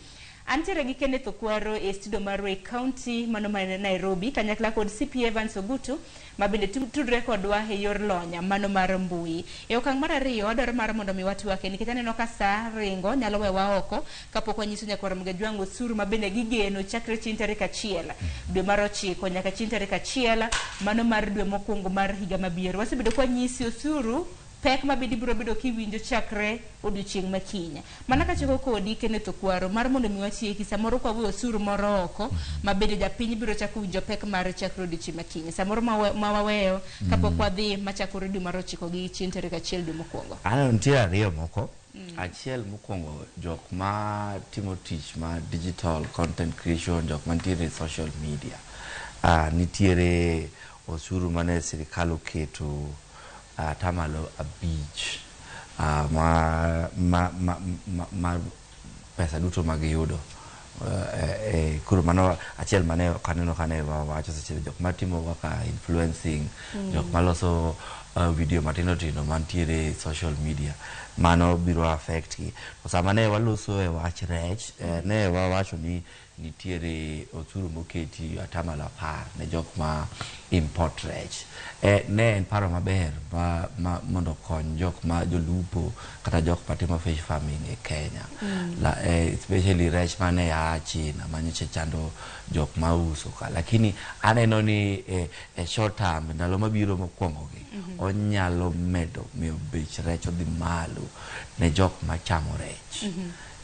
Antiere gi Kenneth Okwaro e studio marwa e county mano ma Nairobi kanyakla kod CP Evans Ogutu ma bende tudre kodwa e yor lony mano mar mbui. E okang' mar ariyo adwaro mar mondo mi watwake nikech aneno ka sa ringo nyalo wewa oko kapok wanyiso nyakwar Mgajwang' osuru ma bende gigeno chakre chieng' tarik 1 dwe mar 9 nyaka chieng' tarik 1 mano mar dwe mokwongo mar higa mabiro. Wasebedo kwanyisi osuru Pek ma bende ibiro bedo kiwinjo chakre odiochieng' ma kiny. Mana kachako kodi Kenneth Okwaro mar mondo mi watieki samoro kwa weyo osuru moro oko ma bende japiny biro chako winjo pek mar chakre odiochieng' ma kiny. Samoro ma waweyo kapok wadhi machakore dwe mar ochiko gi chieng' tarik 1 dwe mokwongo. Aneno nitie ariyo moko. Achiel mokwongo, jok ma timo tich ma digital content creation, jok mantiere e social media. Nitiere osuru mane sirikal oketo 5% ma pesa duto magiyudo. Koro mano achiel mane ok aneno kane wawacho seche jok matimo kaka influencing, jok maloso video matindo tindo mantiere e social media, mano biro affect gi. To sama ne waloso e wach rech, ne wawacho ni nitiere osuru moketi 10% ne jok ma import rech. Ne en paro maber ma mondo okony jok ma jolupo kata jok matimo fish farming e Kenya. Especially rech mane aa China manyocha chando jok ma uso ka. Lakini aneno ni e short term, ndalo mabiro mokwongo gi, onyalo medo miyo bech rech odhi malo ne jok machamo rech.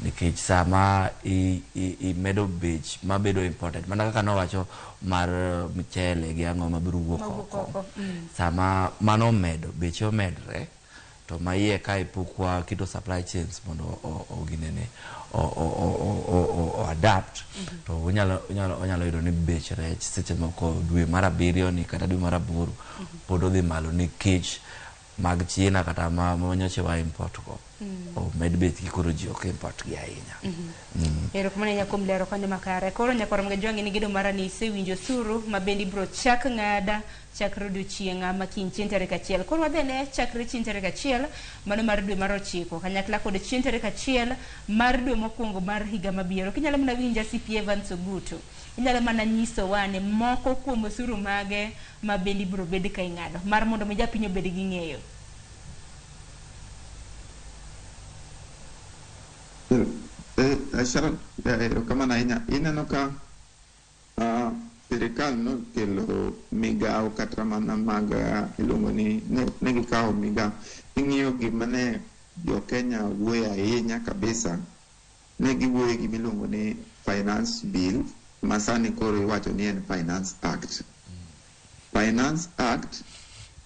Nikech sama imedo bech mabedo imported, mana kaka nowacho mar mchele gi ang'o mabiro wuok oko. Sama mano omedo, beche omedre, to ma iye kae pok waketo supply chains mondo oginene o adapt, to onyalo yudo ni bech rech seche moko dwe mar 7 ni kata dwe mar 8 pod odhi malo nikech mag China kata ma nyocha wa import go. Omed bechgi koro ji ok import gi ahinya. Erokamano ahinya kuom lero kanyo makare. Koro nyakwar Mgajwangi ni gedo mara ni isewinjo osuru ma bende ibiro chak ng'ada chakre odiochieng' ma kiny chieng' tarik 1. Koro wadhi ne chakre chieng' tarik 1 mano mar dwe mar 9 kanyakla kod chieng' tarik 1 mar dwe mokwongo mar higa mabiro. Kinyalo mana winja CPA Evans Ogutu, inyalo mana nyisowa ni moko kuom osuru mage ma bende ibiro bed ka ing'ado mar mondo mi japiny obed gi ng'eyo. Sharon, erokamano ahinya. Ineno ka sirikal nokelo migawo kata mana mag iluongo ni ne gikawo migawo. Ing'iyo gima ne jo Kenya wuoye ahinya kabisa, ne giwuoye gima iluongo ni Finance Bill, ma sani koro iwacho ni en Finance Act. Finance Act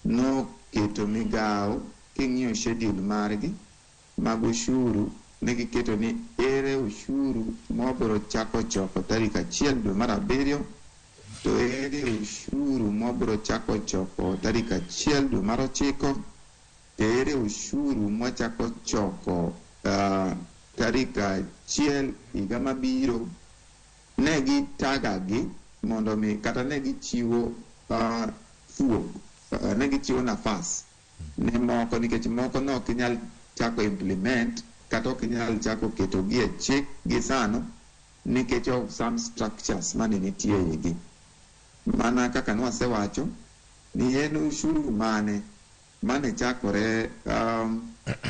noketo migawo, king'iyo schedule margi mag ushuru, ne giketo ni ere ushuru mabiro chako choko tarik 1 dwe mar 7, to ere ushuru mabiro chako choko tarik 1 dwe mar 9, to ere ushuru mwachako choko tarik 1 higa mabiro. Ne gitaga gi mondo mi kata ne gichiwo fuok, ne gichiwo nafas ne moko, nikech moko ne ok inyal chako implement kata ok inyal chako keto gi e chik gi sano nikech of some structures mane nitie e igi. Mana kaka nwasewacho ni en ushuru mane mane chakore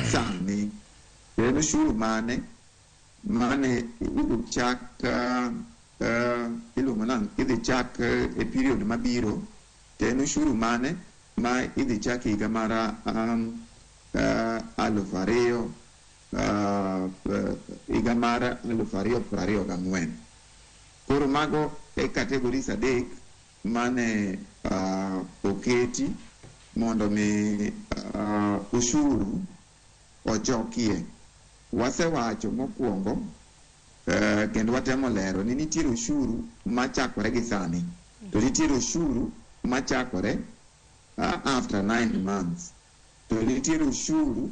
sani, en ushuru mane mane idhi chak iluongo nang'o, idhi chak e period mabiro, to en ushuru mane ma idhi chak higa mar 2000 higa mar 2024. Koro mago e categories 3 mane oketi mondo mi ushuru ochokie. Wasewacho mokwongo kendo watemo lero ni nitiere ushuru machakore gi sani, to nitiere ushuru machakore after 9 months, to nitiere ushuru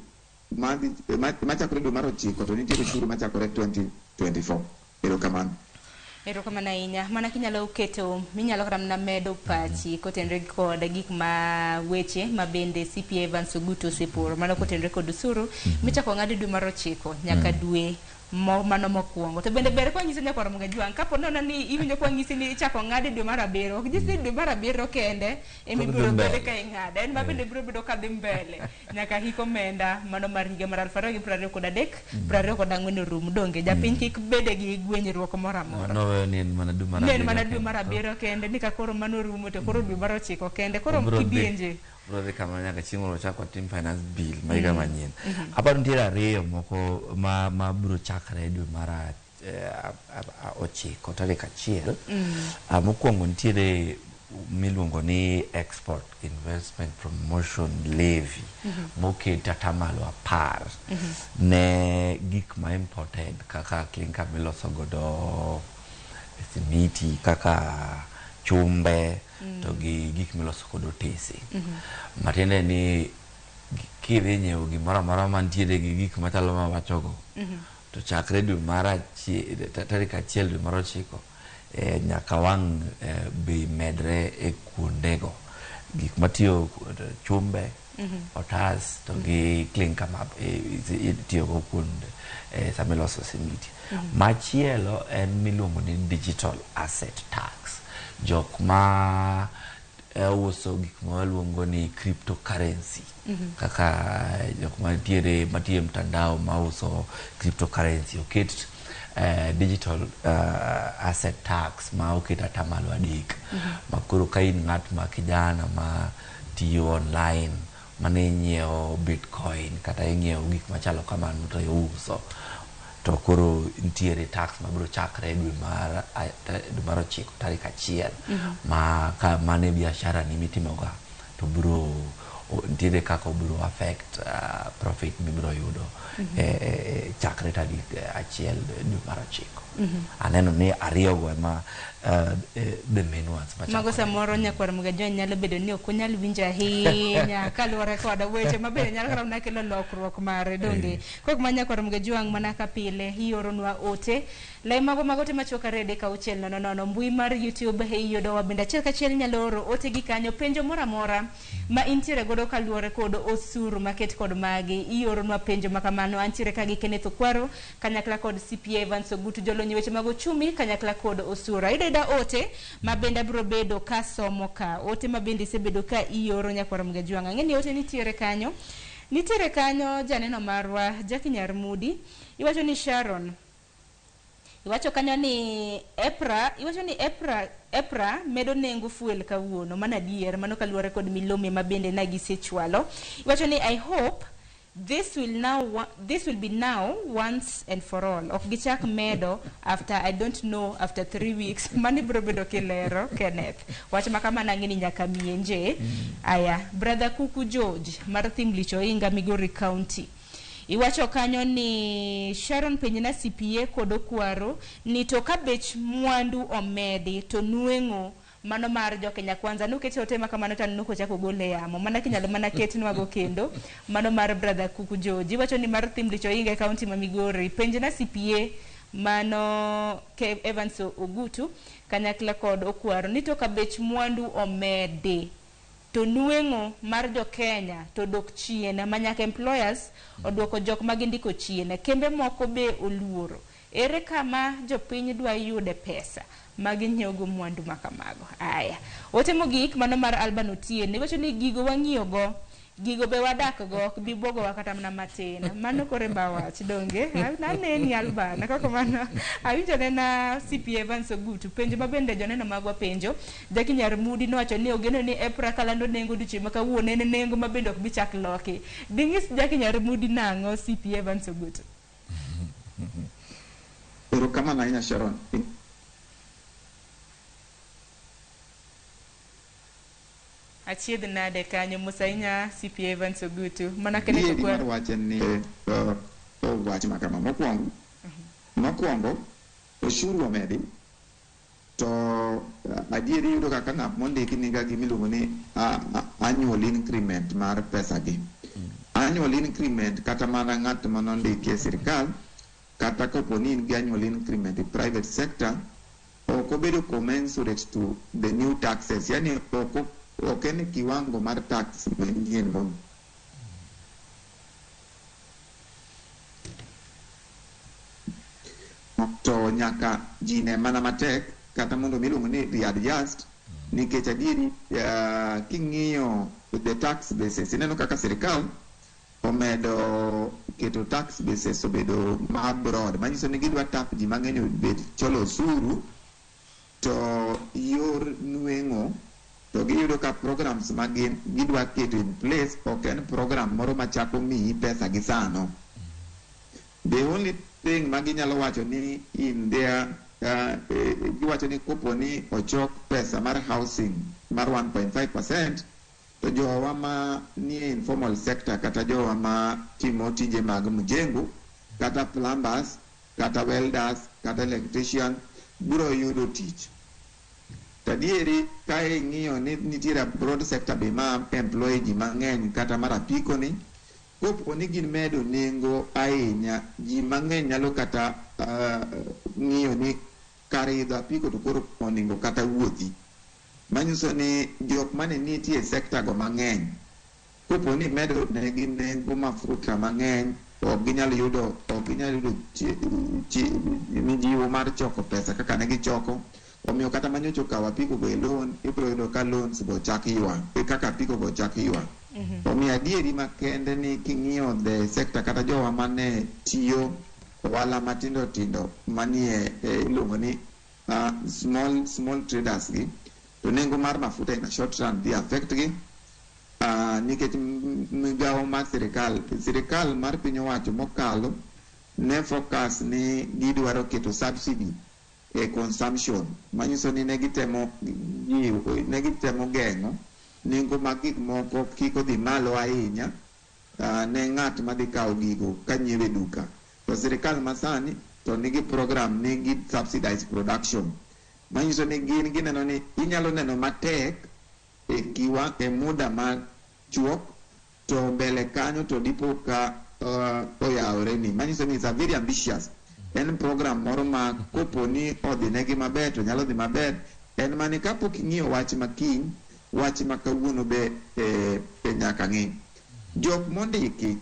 machakore dwe mar 9, to nitiere ushuru machakore 2024. Erokamano. Erokamano ahinya. Mana kinyalo keto, minyalo kata mana medo pachi kotenore kod gik ma weche ma bende CPA Evans Ogutu oseporo, mano kotenore kod osuru michako ng'ad dwe mar 9 nyaka dwe Mo, mano mokwongo to bende ber kwanyiso nyakwar Mugajwang' kapo nono ni iwinjo kwanyisi ni ichako ng'ade dwe mar abiriyo ok nyis ni dwe mar abiriyo kende ema Pod ibiro dhi bedo mbele. ka ing'ade en ma bende biro bedo ka dhi mbele nyaka hik omenda mano mar higa mar 2023 24 orum donge japiny kik bede gi gwenyruok moro amora Noweyo ni en mana dwe mar ne en abiriyo mana dwe kende. mar abiriyo kende ni ka koro mano orumo to koro dwe mar ochiko kende koro Obiro dhi- kidienje obiro dhi kamano nyaka chieng' moro wachak watim finance bill ma higa manyien. Aparo nitiere ariyo moko ma, ma biro chakre dwe mar ochiko tarik achiel. Mokwongo nitiere miluongo ni export investment promotion levy moket atamalo 10 ne gik ma imported kaka klinka miloso godo simiti kaka chumbe to gi gik miloso kod otese. Matiende ni kidhi nyiewo gimoro amora mantiere gi gik machalo mawachogo to chakre dwe mar tarik 1 dwe mar 9 nyaka wang' bei medre e kuondego. Gik matiyo chumbe, otas to gi klinka ma itiyogo kuonde sama iloso simiti. Machielo en miluongo ni digital asset tax. Jok ma uso gik ma waluongo ni cryptocurrency kaka jok mantiere matiyo e mtandao mauso cryptocurrency oket digital asset tax ma oket atamalo 3 ma koro ka in ng'at ma kijana ma tiyo online mane inyiewo bitcoin kata inyiewo gik machalo kamano to iuso to koro nitiere tax mabiro chakre dwe mar 9 tarik 1 ma ka mane biashara ni mitimoga to biro nitiere kaka obiro affect profit mibiro yudo chakre tarik 1 dwe mar 9. Aneno ni ariyogo ema the main ones machakore. Mago samoro nyakwar Mugajwang' nyalo bedo ni ok onyal winjo ahinya kaluwore kod weche ma bende nyalo kata mana kelo lokruok mare donge. Kok ma nyakwar Mugajwang' mana ka pile ioronwa ote lai mago mag ote machuok 2 3 6 0 0 mbui mar YouTube iyudowa bende achiel kachiel inyalo oro ote gi kanyo penjo moro amora ma intiere godo kaluwore kod osuru maket kod magi ioronwa penjo makamano. Antiere ka gi Kenneth Okwaro kanyakla kod CPA Evans Ogutu jolony weche mag ochumi kanyakla kod osuru. Ayudo ayuda ote ma bende abiro bedo ka somo ka ote ma bende isebedo ka ioro nyakwar Mugajwang'. Ang'e ni ote nitiere kanyo. Nitiere kanyo janeno marwa Jackie Nyarmudi iwacho ni Sharon iwacho kanyo ni EPRA iwacho ni EPRA medo nengo fuel kawuono mano adier mano kaluwore kod milome ma bende na gisechwalo. Iwacho ni I hope this will be now once and for all. Ok gichak medo after I don't know after 3 weeks. Mano ibiro bedo kilero Kenneth. Wach ma kamano ang'e ni nyaka mienje. Aya, brother Kuku George mar Thimlich Oinga Migori County. Iwacho kanyo ni Sharon penjna CPA kod Okwaro ni to ka bech mwandu omedi to nweng'o mano mar jo Kenya Kwanza nukete ote ma kamano to aneno kochako gole yamo mana kinyalo mana ketnwago kendo mano mar brother Kuku George. Iwacho ni mar Thimlich Oinga e county ma Migori penjna CPA mano Evans Ogutu kanyakla kod Okwaro ni to ka bech mwandu omedi to nweng'o mar jo Kenya to dok chien ma nyaka employers oduoko jok ma gindiko chien kembe moko be oluoro ere kama jopiny dwa yude pesa ma ginyiewogo mwandu ma kamago. Aya, ote mogik mano mar Alban Otieno iwacho ni gigo wang'iyogo gigo be wadak go ok bi bwogowa kata mana matin. Mano kore ba wach donge aneni Alban koko mano awinjo nena CPA Evans Ogutu penjo ma bende joneno magwa penjo Jackie Nyarmudi nowacho ni ogeno ni EPRA kalando nengo odiochieng' ma kawuono en nengo ma bende ok bi chak loki. Ding'is Jackie Nyarmudi nang'o CPA Evans Ogutu? Erokamano ahinya Sharon. Achiedh nade kanyo mos ahinya CPA Evans Ogutu mana Kenneth Adieri mar Okwaro. wach en ni wach ma kama mokwongo osuru omedi to adieri iyudo kaka ng'at mondiki niga gimiluongo ni annual increment mar pesagi. Annual increment kata mana ng'at manondiki e sirikal kata kapo ni in gi annual increment e private sector ok obedo commensurate to the new taxes, yani ok en kiwango mar tax manyien mo To nyaka ji ne mana matek kata mondo miluongo ni readjust, nikech adieri king'iyo the tax basis, ineno kaka sirikal omedo keto tax basis obedo ma broad, manyiso ni gidwa tap ji mang'eny obed cholo osuru. To yor nweng'o to giyudo ka programs ma gin gidwa keto in place ok en program moro machako miyi pesa gi sano. The only thing ma ginyalo wacho ni in their giwacho ni kopo ni ochok pesa mar housing mar 1.5%, to jowa ma nie informal sector kata jowa ma timo tije mag mjengo kata plumbers kata welders kata electrician biro yudo tich. To adieri ka ing'iyo ni nitiere a broad sector be ma employ ji mang'eny, kata mar apiko ni kopo ni gin medo nengo ahinya, ji mang'eny nyalo kata ng'iyo ni kar idho apiko to koro oningo kata wuothi. Manyiso ni jok mane nitie e sector go mang'eny, kopo ni medo negi nengo mafuta mang'eny, ok ginyal yudo mijiwo mar choko pesa kaka ne gichoko. Omiyo kata manyocha okawo apiko go e loan, ibiro yudo ka loans go chak ywak, kaka apiko go chak ywak. Omiyo adieri makende ni king'iyo the sector kata jowa mane tiyo ohala matindo tindo manie iluongo ni small traders gi, to nengo mar mafuta in a short run dhi affect gi, nikech migawo mar sirikal mar piny owacho mokalo ne focus ni gidwaro keto subsidy e consumption, manyiso ni ne gitemo jiwo, ne gitemo geng'o nengo mag gik moko kik odhi malo ahinya ne ng'at madhi kawo gigo kanyiewo e duka. To sirikal masani to nigi program nigi subsidized production, manyiso ni gin gineno ni inyalo neno matek e kiwa e muda machuok, to mbele kanyo to dipo ka oyawore ni, manyiso ni it's a very ambitious en program moro ma kopo ni odhi negi maber to nyalo dhi maber. En mani kapok ing'iyo wach ma kiny, wach ma kawuono be e nyaka ng'i. Jok mondiki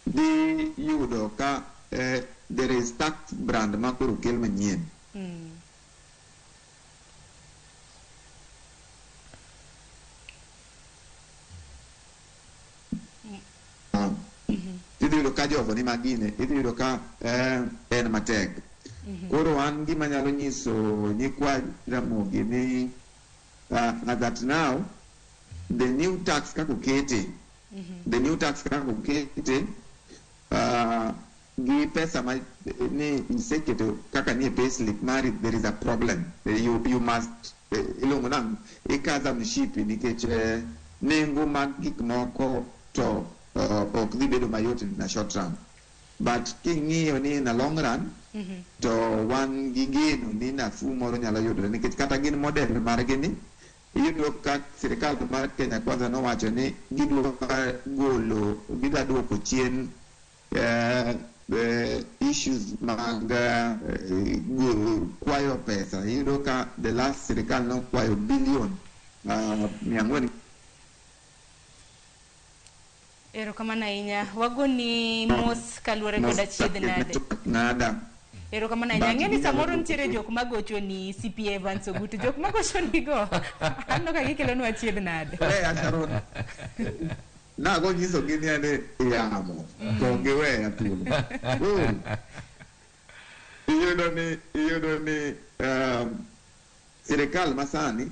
dhi yudo ka there is tax brand ma koro okel manyien. Idhi yudo ka jogo ni magine, idhi yudo ka en matek. Koro an gima nyalo nyiso nyikwa Ramogi ni as at now the new tax kaka okete, the new tax kaka okete gi pesa ma ni iseketo kaka nie payslip mari, there is a problem. You must iluongo nang' ikaza mshipi, nikech nengo mag gik moko to ok dhi bedo mayot in a short run, but king'iyo ni in a long run to wan gi geno ni nafuu moro nyalo yudore, nikech kata gin model margi ni iyudo ka sirikal mar Kenya Kwanza nowacho ni gidwa golo, gidwa duoko chien issues mag kwayo pesa. Iyudo ka the last sirikal nokwayo billion 400. Erokamano ahinya. Wagoni mos kaluwore kod achiedh nade. Nada. Erokamano ahinya. Ang'e ni samoro nitiere jok magocho ni CPA Evans Ogutu. Jok magocho ni go. Aneno ka gikelonwa achiedh nade. Weya, Sharon. Nago nyisogi ni ane yamo to giweya thuolo. Koro, iyudo ni sirikal masani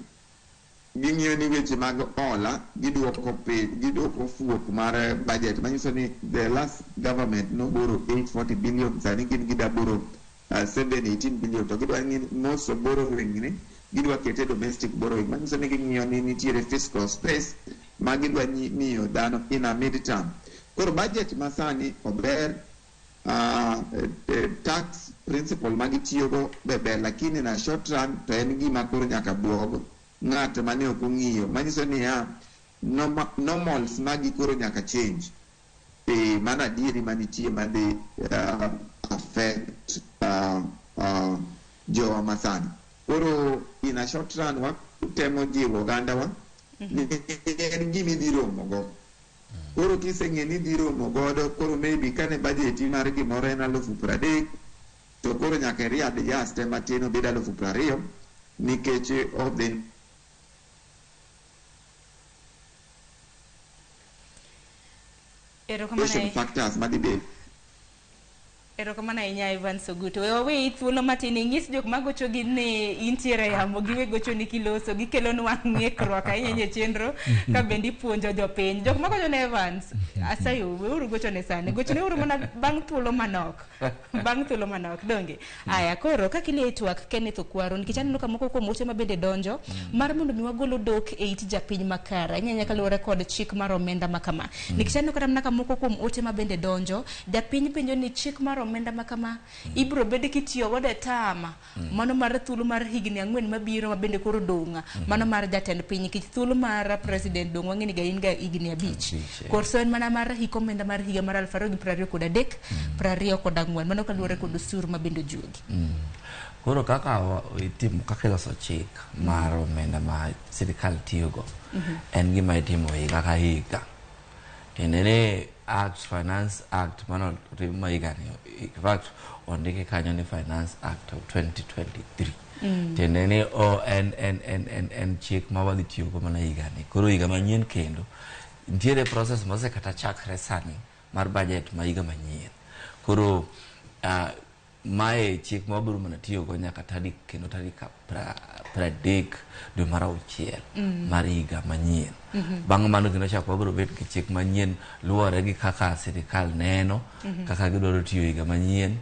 ging'iyo ni weche mag hola giduoko piny, giduoko fuok mar budget, manyiso ni the last government noboro 840 billion, sani gin gida boro 718 billion, to gidwa ni most of borrowing ni gidwa kete domestic borrowing, manyiso ni ging'iyo ni nitiere fiscal space ma gidwa miyo dhano in a mid term. Koro budget masani ober, tax principle ma gitiyogo be ber, lakini na short run to en gima koro nyaka buog ng'at mane ok ong'iyo, manyiso niya normals magi koro nyaka change. Mano adieri manitie madhi affect jowa masani. Koro in a short run watemo jiwo ogandawa ni en gima idhi romogo. Koro kiseng'e ni idhi romo godo, koro maybe kane budget mar gimoro en 30,000. To koro nyaka i readjust matin obed 20,000 nikech of the Erokamano factors madibed. Erokamano ahinya Ivan Soguto. We waweyi thuolo matin inyis jok magochogi ni intiere yamo giwe gochoni kiloso gikelonwa ng'ikruok ahinya e chenro ka bende ipuonjo jopiny. Jok magocho ne Evans, asayo weuru gochone sani. Gochone uru mana bang' thuolo manok. Bang' thuolo manok, donge? Aya, koro kaka ilie twak Kenneth Okwaro, nikech aneno ka moko kuom ote ma bende donjo mar mondo mi wagol odok e it japiny makare. Ahinya ahinya kaluwore kod chik mar omenda ma kama. Nikech aneno kata mana ka moko kuom ote ma bende donjo, japiny penjo ni chik mar omenda ma kama ibiro bed kitiyo godo e tama mano mar thuolo mar higni 4 mabiro ma bende koro dong' mano mar jatend piny nikech thuolo mar president dong' wang'e ni ga in ga higni 5 koso en mana mar hik omenda mar higa mar 2023 24 mano kaluwore kod osuru ma bende ojuogi. Koro kaka itimo kaka iloso chik mar omenda ma sirikal tiyogo en gima itimo higa ka higa. Tiende ni Act, Finance Act mano otim ma higani, in fact ondike kanyo ni Finance Act of 2023. Tiende ni o en chik ma wadhi tiyogo mana higani. Koro higa manyien kendo nitiere process mosekata chakre sani mar budget ma higa manyien. Koro mae chik ma wabiro mana tiyogo nyaka tarik kendo tarik 30 dwe mar 6 mar higa manyien. Bang' mano kendo chak wabiro bet gi chik manyien luwore gi kaka sirikal neno, kaka gidwaro tiyo higa manyien,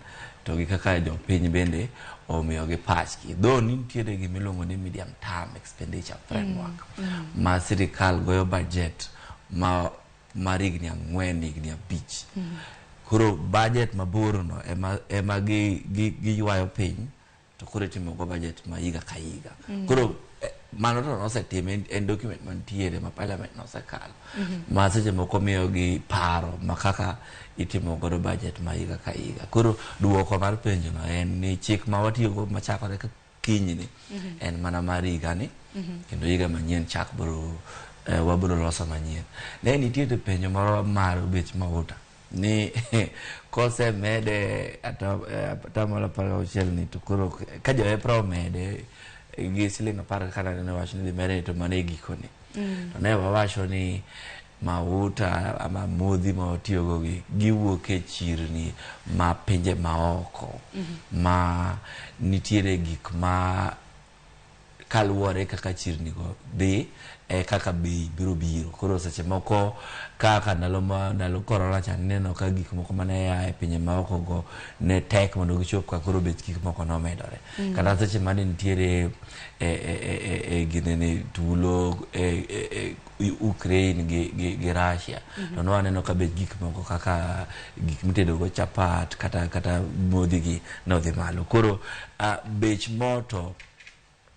to gi kaka jopiny bende omiyogi pachgi. Though nitiere gima iluongo ni medium term expenditure framework ma sirikal goyo budget ma mar higni 4 higni 5. Koro budget mabor no ema giywayo piny to koro itimo go budget ma higa ka higa. Koro mano to nosetim en document mantiere ma parliament nosekalo ma seche moko miyogi paro ma kaka itimo godo budget ma higa ka higa. Koro duoko mar penjo no en ni chik ma watiyogo machakore ka kinyni en mana mar higani kendo higa manyien chak biro wabiro loso manyien. Ne nitie penjo moro mar bech mauta ni kosemede atamalo 16 ni to koro ka jo EPRA omede gi siling 10 kaka ne wacho ni dhi mede to mano e gikone. To ne wawacho ni mauta ama modhi ma watiyogo gi giwuok e chirni ma pinje maoko ma nitiere gik ma kaluwore kaka chirni go dhi e kaka bei biro biro. Koro seche moko kaka ndalo corona cha neno ka gik moko mane a e pinje maoko go ne tek mondo gichop ka koro bech gik moko nomedore. Kata seche mane nitiere e ginene tulo e Ukraine gi Russia to ne waneno ka bech gik moko kaka gik mitedo go chapat kata modhi gi nodhi malo. Koro bech moto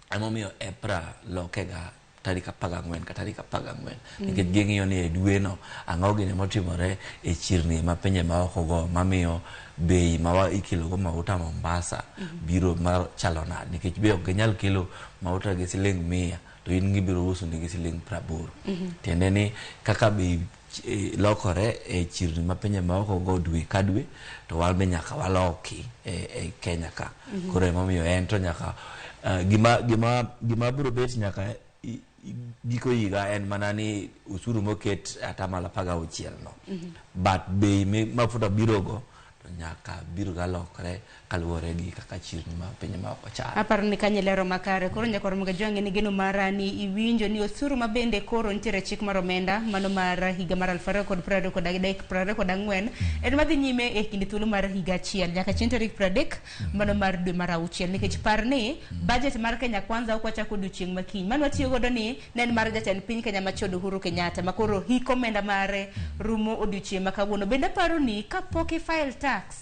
emomiyo EPRA lokega tarik 14 ka tarik 14 nikech ging'iyo ni e dwe no ang'o gini motimore e chirni ma pinje maoko go mamiyo bei ma ikelo go mauta Mombasa biro mar chalo nade, nikech be ok ginyal kelo mauta gi siling 100 to in gibiro uso ni gi siling 80. Tiende ni kaka bei lokore e chirni ma pinje maoko go dwe ka dwe to wan be nyaka waloki e Kenya ka. Koro emomiyo en to nyaka gima biro bet nyaka giko higa en mana ni osuru moket atamalo 16 no. But bei mafuta biro go to nyaka biro ga lokre kaluwore gi kaka chirni ma pinje maoko chalo. Aparo ni kanyo lero makare. Koro nyaka romo ga jwang'e ni geno mara ni iwinjo ni osuru ma bende koro nitiere chik mar omenda mano mar higa mar 2023 24 en madhi nyime e kind thuolo mar higa achiel nyaka chieng' tarik 30 mano mar dwe mar 6 nikech par ni budget mar Kenya Kwanza ok wachako odiochieng' ma kiny. Mano watiyo godo ni ne en mar jatend piny Kenya machon Uhuru Kenyatta ma koro hik omenda mare rumo odiochieng' ma kawuono. Bende aparo ni kapok i file tax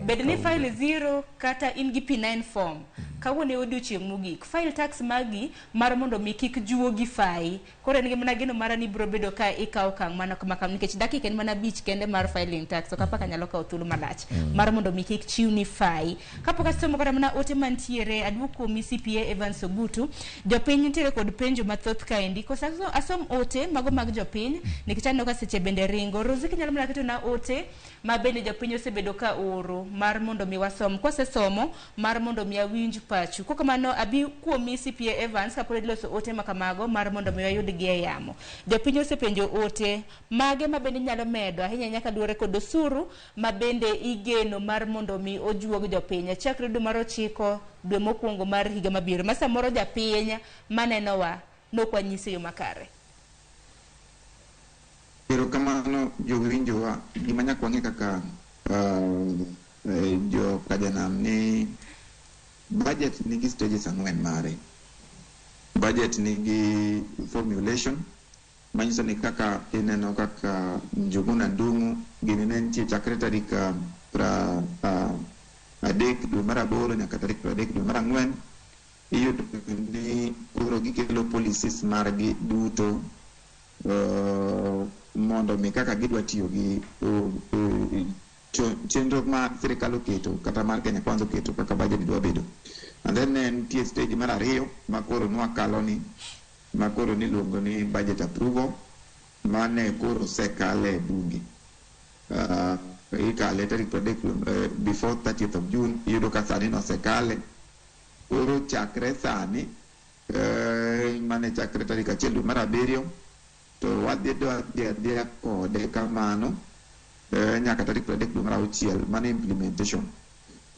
bed ni file 0 kata in gi P9 form Kawuono e odiochieng' mogik. File tax magi mar mondo mi kik juogi fayi. Koro en gi mana geno mara ni ibiro bedo ka ikawo okang' mana kama kama nikech dakika en mana 5 kende mar filing tax. Ok apaka nyalo kawo thuolo malach mar mondo mi kik chiwni fayi. Kapok asomo kata mana ote mantiere aduok kuomi CPA Evans Ogutu. Jopiny nitiere kod penjo mathoth kaendi. Koso asom ote mago mag jopiny nikech aneno ka seche bende ringo. Rosie kinyalo mana ketona ote ma bende jopiny osebedo ka oro mar mondo mi wasom. Kwasesomo mar mondo mi awinj pachu. Kokamano abi kuomi CPA Evans kapod iloso ote makamago mar mondo mi wayudgi e yamo. Jopiny osepenjo ote mage ma bende inyalo medo ahinya ahinya kaluwore kod osuru ma bende igeno mar mondo mi ojuog jopiny. Chakre dwe mar 9 dwe mokwongo mar higa mabiro. Ma samoro japiny manenowa nok wanyise yo makare. Erokamano jowinjowa. Gima nyaka wang'e kaka jo Kajanam ni budget nigi stages 4 mare. Budget nigi formulation manyiso ni kaka ineno kaka Njuguna Ndung'u gini ne nitie chakre tarik 30 dwe mar 8 nyaka tarik 30 dwe mar 4. Iyudo ni koro gikelo policies margi duto mondo mi kaka gidwa tiyo gi chenro ma sirikal oketo kata mar Kenya Kwanza oketo kaka budget dwa bedo. And then nitie stage mar 2 ma koro nwakalo ni ma koro niluongo ni budget approval mane koro osekale e bunge. Ikale tarik 30 before 30th of June, iyudo ka sani nosekale. Koro chakre sani mane chakre tarik 1 dwe mar 7 to wadhi adhiya kode kamano nyaka tarik 30 dwe mar 6 mane implementation.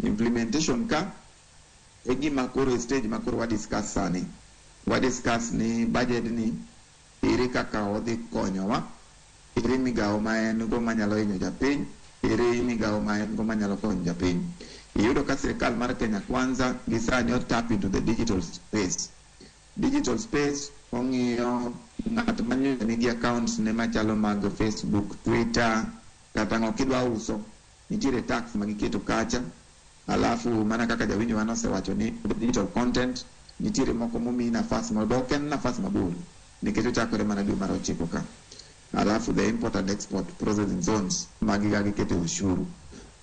Implementation ka e gima koro e stage ma koro wa discuss sani. Wa discuss ni budget ni ere kaka odhi konyowa, ere migawo ma en go manyalo hinyo japiny, ere migawo ma en go manyalo konyo japiny. Iyudo ka sirikal mar Kenya Kwanza gi sani o tap into the digital space. Digital space ong'iyo ng'at manyo nigi accounts ne machalo mag Facebook, Twitter, kata ng'o kidwa uso, nitiere tax ma giketo kacha. Alafu mana kaka jawinjo wa nosewacho ni digital content nitiere moko momi nafas ma ok en nafas mabor nikech ochakore mana dwe mar 9 ka. Alafu the import and export processing zones magi ga gikete ushuru.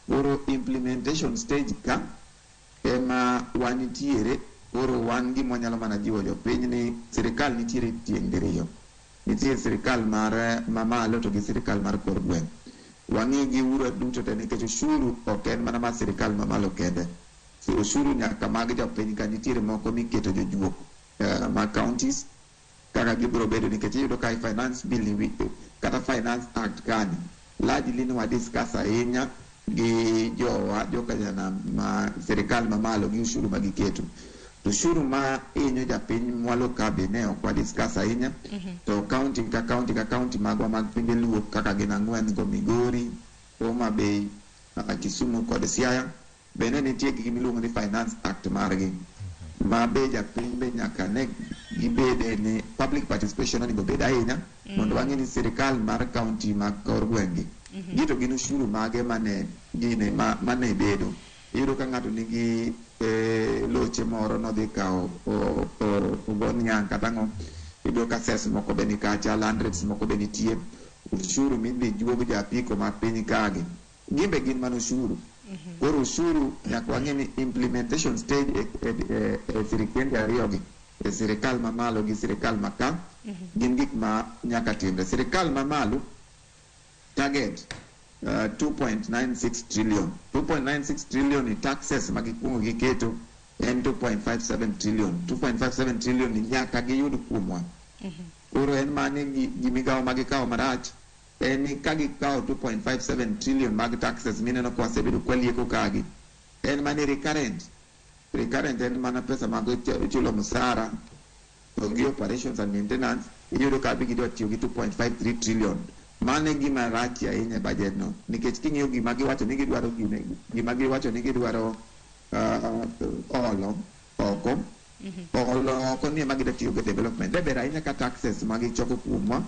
Koro implementation stage ka ema wanitiere. Koro wan gima wanyalo mana jiwo jopiny ni sirikal nitiere tieng' diriyo. Nitie sirikal mar mamalo to gi sirikal mar kor gweng'. Wang'i gi uro duto te nikech ushuru ok en mana mar sirikal mamalo kende. Ushuru nyaka mag jopiny ka nitiere moko miketo jojuok mag counties kaka gibiro bedo nikech iyudo ka finance bill ni kata finance act kani largely ne wa discuss ahinya gi jowa jokanyanam ma sirikal mamalo gi ushuru ma giketo. To ushuru ma hinyo japiny mwalo ka be ne ok wa discuss ahinya. To county ka county ka county magwa mag pinje Luo kaka gin 4 go Migori, Homa Bay, Kisumu kod Siaya bende nitie gi gimiluongo ni finance act margi ma be japiny be nyaka ne gibede ni public participation onego bed ahinya mondo wang'e ni sirikal mar county mag kor gweng'gi gito gin ushuru mage mane gine mane bedo. Iyudo ka ng'ato nigi loche moro nodhi kawo ogo niang' kata ang'o, iyudo ka cess moko be nikacha, land rates moko be nitie, ushuru midhi juog japiko ma piny kagi gin be gin mana ushuru. Koro ushuru nyaka wang'e ni implementation stage e sirikende ariyogi, e sirikal mamalo gi sirikal maka, gin gik ma nyaka timre. Sirikal mamalo target 2.96 trillion. 2.96 trillion ni taxes ma gikuongo giketo en 2.57 trillion. 2.57 trillion ni nyaka giyud kuomwa. Koro en mani gi migawo ma gikawo marach en ni ka gikawo 2.57 trillion mag taxes mineno ka wasebedo kwalieko kagi, en mani recurrent. Recurrent en mana pesa mag chulo msara to gi operations and maintenance, iyudo ka gidwa tiyo gi 2.53 trillion. Mano e gima rach ahinya e budget no nikech king'iyo gima giwacho ni gidwaro gine, gima giwacho ni gidwaro olo oko olo oko ni ema gidwa tiyo go development. De ber ahinya ka taxes ma gichoko kuomwa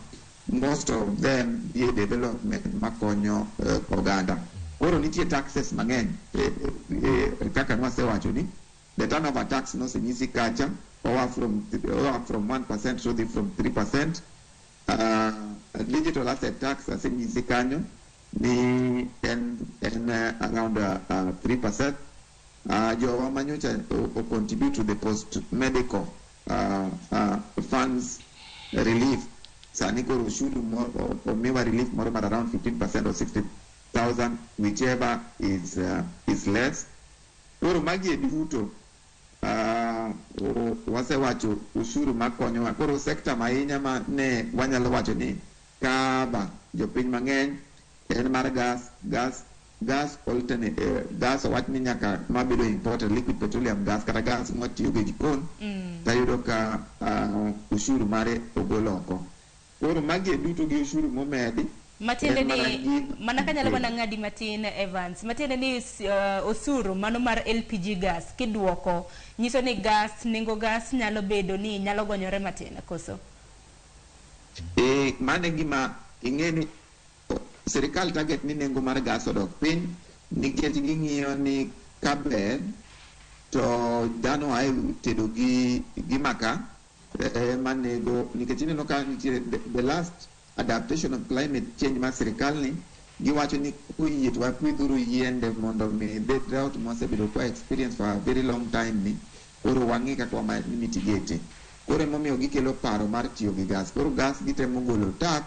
most of them dhi e development makonyo oganda. Koro nitie taxes mang'eny kaka nwasewacho ni The turnover tax nosenyisi kacha oa from 1% to from 3%. Digital asset tax asenyisi kanyo ni en around 3%. Jowa manyocha o contribute to the post medical funds relief. Sani koro ushuru omiwa relief moro mar around 15% or 60,000, whichever is less. Koro magi e duto wasewacho ushuru makonyowa. Koro sector mahinya ma ne wanyalo wacho ni kaba jopiny mang'eny en mar gas alternate gas owach ni nyaka mabedo imported liquid petroleum gas kata gas mwatiyogo e jikon, tayudo ka ushuru mare ogol oko. Koro magi duto gi ushuru momedi. Matiende ni mana kanyalo mana ng'adi matin Evans, matiende ni osuru mano mar LPG gas kiduoko nyiso ni gas, nengo gas nyalo bedo ni nyalo gonyore matin koso? Mano gima ing'e ni sirikal target ni nengo mar gas odok piny nikech ging'iyo ni kaber to dhano ae tedo gi maka manego, nikech ineno ka nitie the last adaptation of climate change mar sirikal ni giwacho ni koyie to wapidhuru yiende mondo mi the drought mosebedo kwa experience for a very long time ni koro wang'i kaka wama mitigate. Koro emomiyo gikelo paro mar tiyo gi gas. Koro gas gitemo golo tax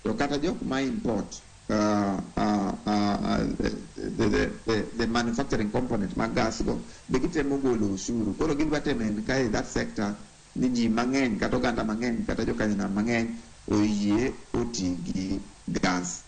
to kata jok ma import the manufacturing component mag gas go be gitemo golo ushuru. Koro gidwa temo encourage that sector ni ji mang'eny kata oganda mang'eny kata jokanyanam mang'eny oyie oti gi gas.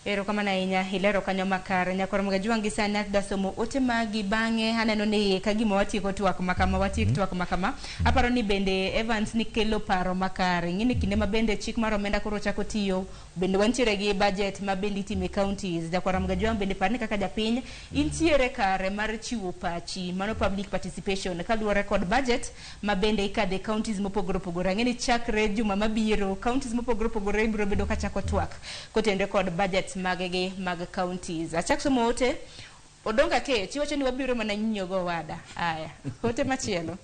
Erokamano ahinya, ilero kanyo makare. Nyakwar Mgajuang' gi sani adwa somo ote magi bang'e aneno ni ka gima watieko twak makama, watiek twak makama. Aparo ni bende Evans ni kelo paro makare. Ing'e ni kinde ma bende chik mar omenda koro chako tiyo, bende wantiere gi budget ma bende itime counties. Nyakwar Mgajuang' bende par ni kaka japiny intiere kare mar chiwo pachi, mano public participation kaluwore kod budget ma bende ikadhe counties mopogore opogore. Ang'e ni chakre juma mabiro counties mopogore opogore ibiro bedo kachako twak kotenore kod budget magegi mag counties. Achak somo ote Odonga Kech iwacho ni wabiro mana nyinyo go wada. Aya, ote machielo.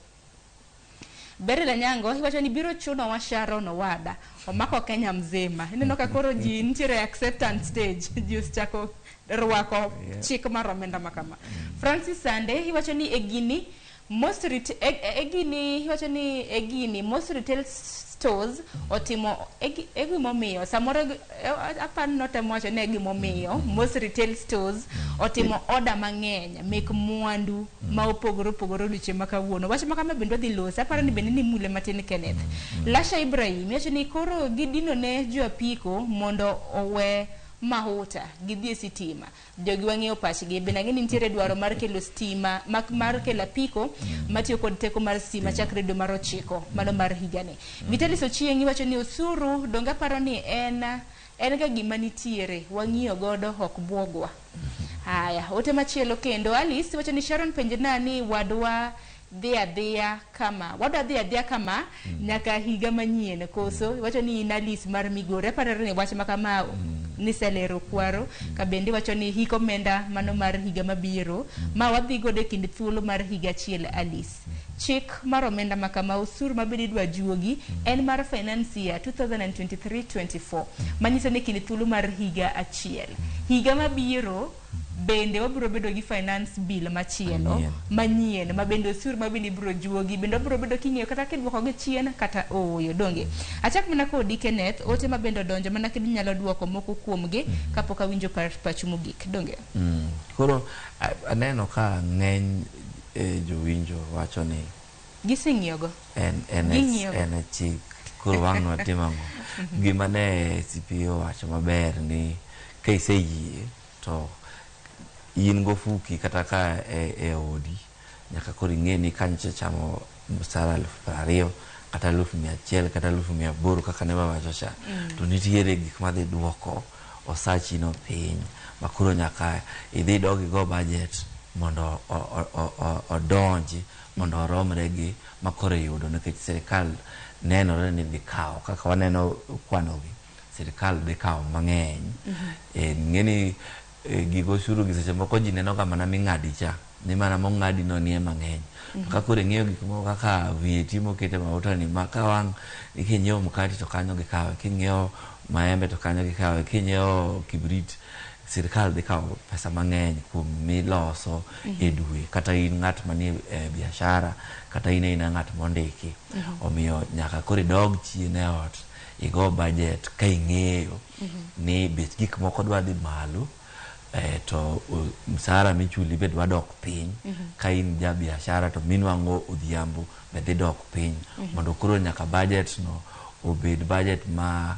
Beryl Anyango iwacho ni biro chuno wa Sharon Owada omako Kenya mzima. Ineno ka koro ji nitiere acceptance stage, ji osechako rwako chik mar omenda makama. Francis Sande iwacho ni egini most iwacho ni egini most retail stores otimo egimomiyo samoro apar notemo wacho ni egimomiyo most retail stores otimo order mang'eny mek mwandu ma opogore opogore odiochieng' ma kawuono. Wach ma kama bende wadhi lose, aparo ni bende nimule matin Kenneth. Lasha Ibrahim wacho ni koro gidino ne jo apiko mondo owe mahuta gidhi e sitima. Jogi wang'eyo pachgi bende ang'e ni nitiere dwaro mar kelo stima mar kelo apiko matiyo kod teko mar stima chakre dwe mar 9 mano mar higani. Vitalis Ochieng' iwacho ni osuru donge aparo ni en ga gima nitiere wang'iyo godo ok bwogwa. Haya, ote machielo kendo Alice wacho ni Sharon penjna ni wadwa dhi adhiya kama wadwa dhi adhiya kama nyaka higa manyien koso wacho ni in Alice mar Migori. Aparo ni wach makama niselero kwaro ka bende wacho ni hik omenda mano mar higa mabiro ma wadhi godo e kind thuolo mar higa achiel. Alice, chik mar omenda makama osuru ma bende idwa juogi en mar finance year 2023-24 manyiso ni kind thuolo mar higa achiel. Higa mabiro bende wabiro bedo gi finance bill machielo manyien ma bende osuru ma bende ibiro juogi bende wabiro bedo king'iyo kata kidwoko gi chien kata ooyo. Donge achak mana kodi Kenneth, ote ma bende odonjo mana kendo inyalo duoko moko kuomgi kapok awinjo pachu mogik. Donge Koro aneno ka ng'eny jowinjo wacho ni giseng'iyogo en chik koro wang' watimo ang'o. Gima ne CPO wacho maber ni ka iseyie to in gofuki kata ka e odi nyaka koro ing'e ni ka nyocha chamo msara 20,000 kata 100,000 kata 800,000 kaka ne wawacho cha, to nitiere gik madhi duoko osachi no piny ma koro nyaka idhi dog igo budget mondo odonji mondo oromre gi ma koro iyudo, nikech sirikal nenore ni dhi kawo kaka waneno kwanogi, sirikal dhi kawo mang'eny. Ng'e ni gigo osuru gi seche moko ji neno ga mana ming'adi cha, Ni mana mong'adi no nie mang'eny. To ka koro ing'iyo gik moko kaka VAT mokete mauta ni ma ka wang' kinyiewo mkati to kanyo gikawe, kinyiewo maembe to kanyo gikawe, kinyiewo kibrit sirikal dhi kawo pesa mang'eny kuom miloso e dwe kata in ng'at manie e biashara kata in aina ng'at mondiki. Omiyo nyaka koro idog chien e ot igo budget ka ing'eyo ni bech gik moko dwa dhi malo to msara michuli be dwa dok piny. Ka in ja biashara to minwang'o odhiambo be dhi dok piny. Mondo koro nyaka budget no obed budget ma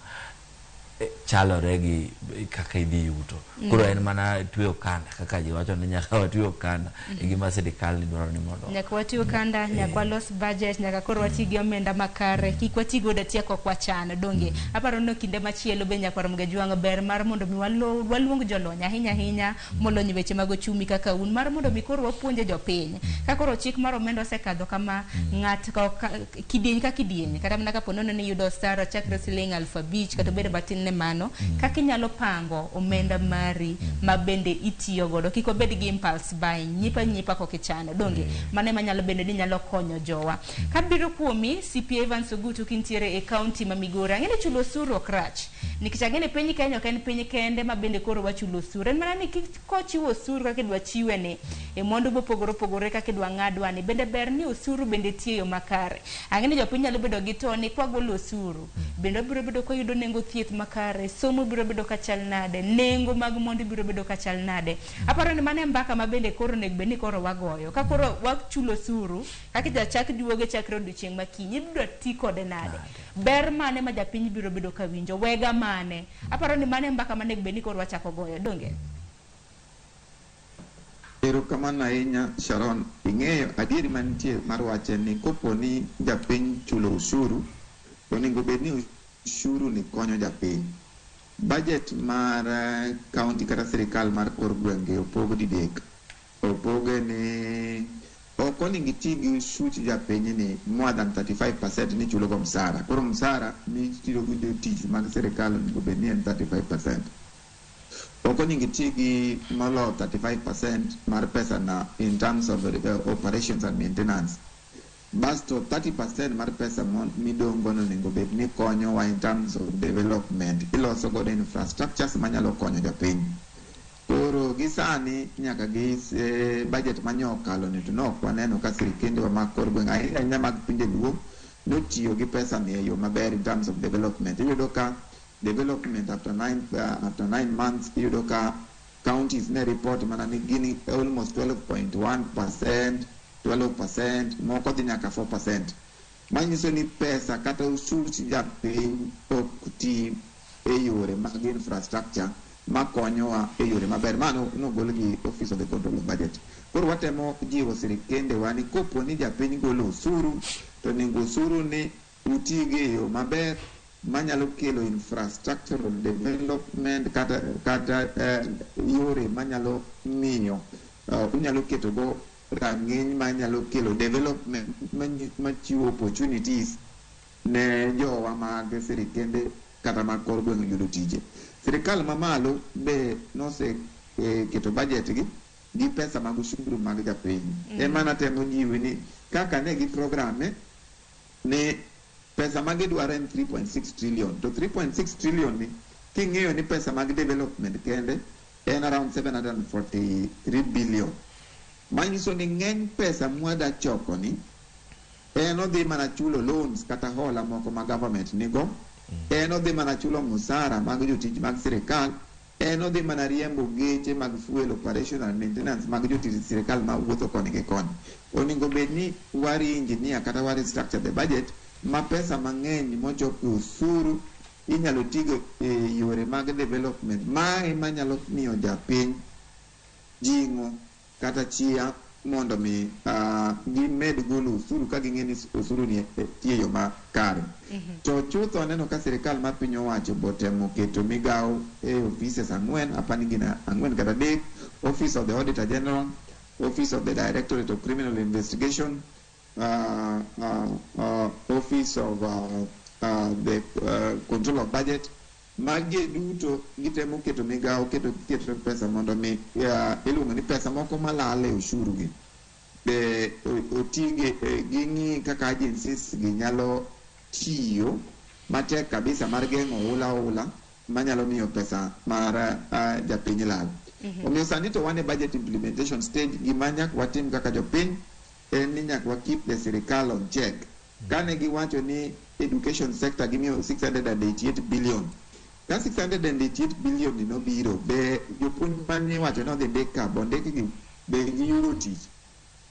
chalore gi kaka idhi yuto. Koro en mana twe okanda kaka ji wacho ni nyaka watwe okanda e gima sirikal ni dwaro ni mondo Nyaka wati okanda, nyaka walos budget, nyaka koro wati gi omenda makare, kik wati godo atiya kok wachano, donge? Aparo ni kinde machielo be nyakwar Mgajwang' ber mar mondo mi waluong jolony ahinya ahinya molony e weche mag ochumi kaka un, mar mondo mi koro wapuonje jopiny. Ka koro chik mar omenda osekadho kama, ng'at kidieny ka kidieny, kata mana kapo nono ni iyudo osara chakre siling 5,000 kata obed matin ne mano, kaka inyalo pango omenda mari ma bende itiyo godo, kik obed gi impulse buying, nyipa nyipa kok ichano, donge? Mano ema nyalo bende ni nyalo konyo jowa. Kabiro kuomi, CPA Evans Ogutu kintiere e county ma Migori, ang'e ni chulo osuru ok rach, nikech ang'e ni piny Kenya ok en piny kende ma bende koro wachulo osuru, en mana ni kochiwo osuru kaka idwa chiwe ni e mwandu mopogore opogore kaka idwa ng'adwa ni, bende ber ni osuru bende tiyo e yo makare. Ang'e ni jopiny nyalo bedo gi to ni kwagolo osuru, bende wabiro bedo kwayudo nengo thieth makare, somo biro bedo kachal nade, nengo mag mwandu biro bedo kachal nade. Aparo ni mano e mbaka ma bende koro onego bed ni koro wagoyo. Ka koro wachulo osuru, kaka jachak duoge chakre odiochieng' ma kiny, ibiro ti kode nade? Ber mane ma japiny biro bedo ka winjo? Wega mane? Aparo ni mano e mbaka ma onego bed ni koro wachako goyo, donge? Erokamano ahinya Sharon. Ing'eyo adieri mantie mar wache ni kopo ni japiny chulo ushuru, onego bed ni ushuru ni konyo japiny. Budget mar county kata sirikal mar kor gwenge opog didek. Opoge ni ok onego iti gi osuch japiny ni more than 35% ni chulo go msara. Koro msara mitiyo go jotich mag sirikal onego bed ni en 35%. Ok onego iti gi moloyo 35% mar pesa na in terms of operations and maintenance. Basto 30% mar pesa midong' gono onego bed ni konyowa in terms of development. Iloso godo infrastructures manyalo konyo japiny. Koro gi sani nyaka gi budget manyo okalo ni to nok waneno ka sirikendewa mag kor gweng' ahinya ahinya mag pinje luo notiyo gi pesa ni e yo maber in terms of development. Iyudo ka development after 9 months iyudo ka counties ne report mana ni gin almost 12.1%, 12%, moko dhi nyaka 4%. Manyiso ni pesa kata osuch japiny ok ti e yore mag infrastructure makonyowa e yore maber. Mano nogol gi Office of the Control of Budget. Koro watemo jiwo sirikendewa ni kopo ni japiny golo osuru, to onego osuru ni utige e yo maber manyalo kelo infrastructural development kata yore manyalo miyo unyalo keto go rang'iny manyalo kelo development machiwo opportunities ne jowa mag sirikende kata mag kor gweng' yudo tije. Sirikal mamalo be nose keto budget gi pesa mag osuru mag japiny. Ema natemo jiwi ni kaka ne gi programe ni pesa ma gidwaro en 3.6 trillion. To 3.6 trillion ni king'iyo ni pesa mag development kende en around 743 billion. Manyiso ni ng'eny pesa mwada choko ni en odhi mana chulo loans kata hola moko ma government nigo, en odhi mana chulo musara mag jotich mag sirikal, en odhi mana riembo geche mag fuel operation and maintenance mag jotich sirikal ma wuotho koni gi koni. Onego bed ni wa re-engineer kata wa restructure the budget ma pesa mang'eny mochok e osuru inyalo tigo e yore mag development. Ma ema nyalo miyo japiny jing'o kata chia mondo mi gimed golo osuru ka ging'e ni osuru ni tiyo e yo makare. To chutho aneno ka sirikal mar piny owacho botemo keto migawo e offices ang'wen, apani gin ang'wen kata adek: Office of the Auditor General, Office of the Directorate of Criminal Investigation, Office of the Control of Budget Magi duto gitemo keto migawo, keto pesa mondo mi iluongo ni pesa moko malal e ushuru gi be otigi, ging'i kaka agencies gi nyalo tiyo matek kabisa mar geng'o oula manyalo miyo pesa mar japiny lal. Omiyo sani to wan e budget implementation stage. Gima nyaka watim kaka jopiny en ni nyaka wa keep the sirikal on check. Kane giwacho ni education sector gimiyo 688 billion, ka 688 billion ni nobiro, be jopuonj mane iwacho ni odhi ndik ka bondikgi, be giyudo tich?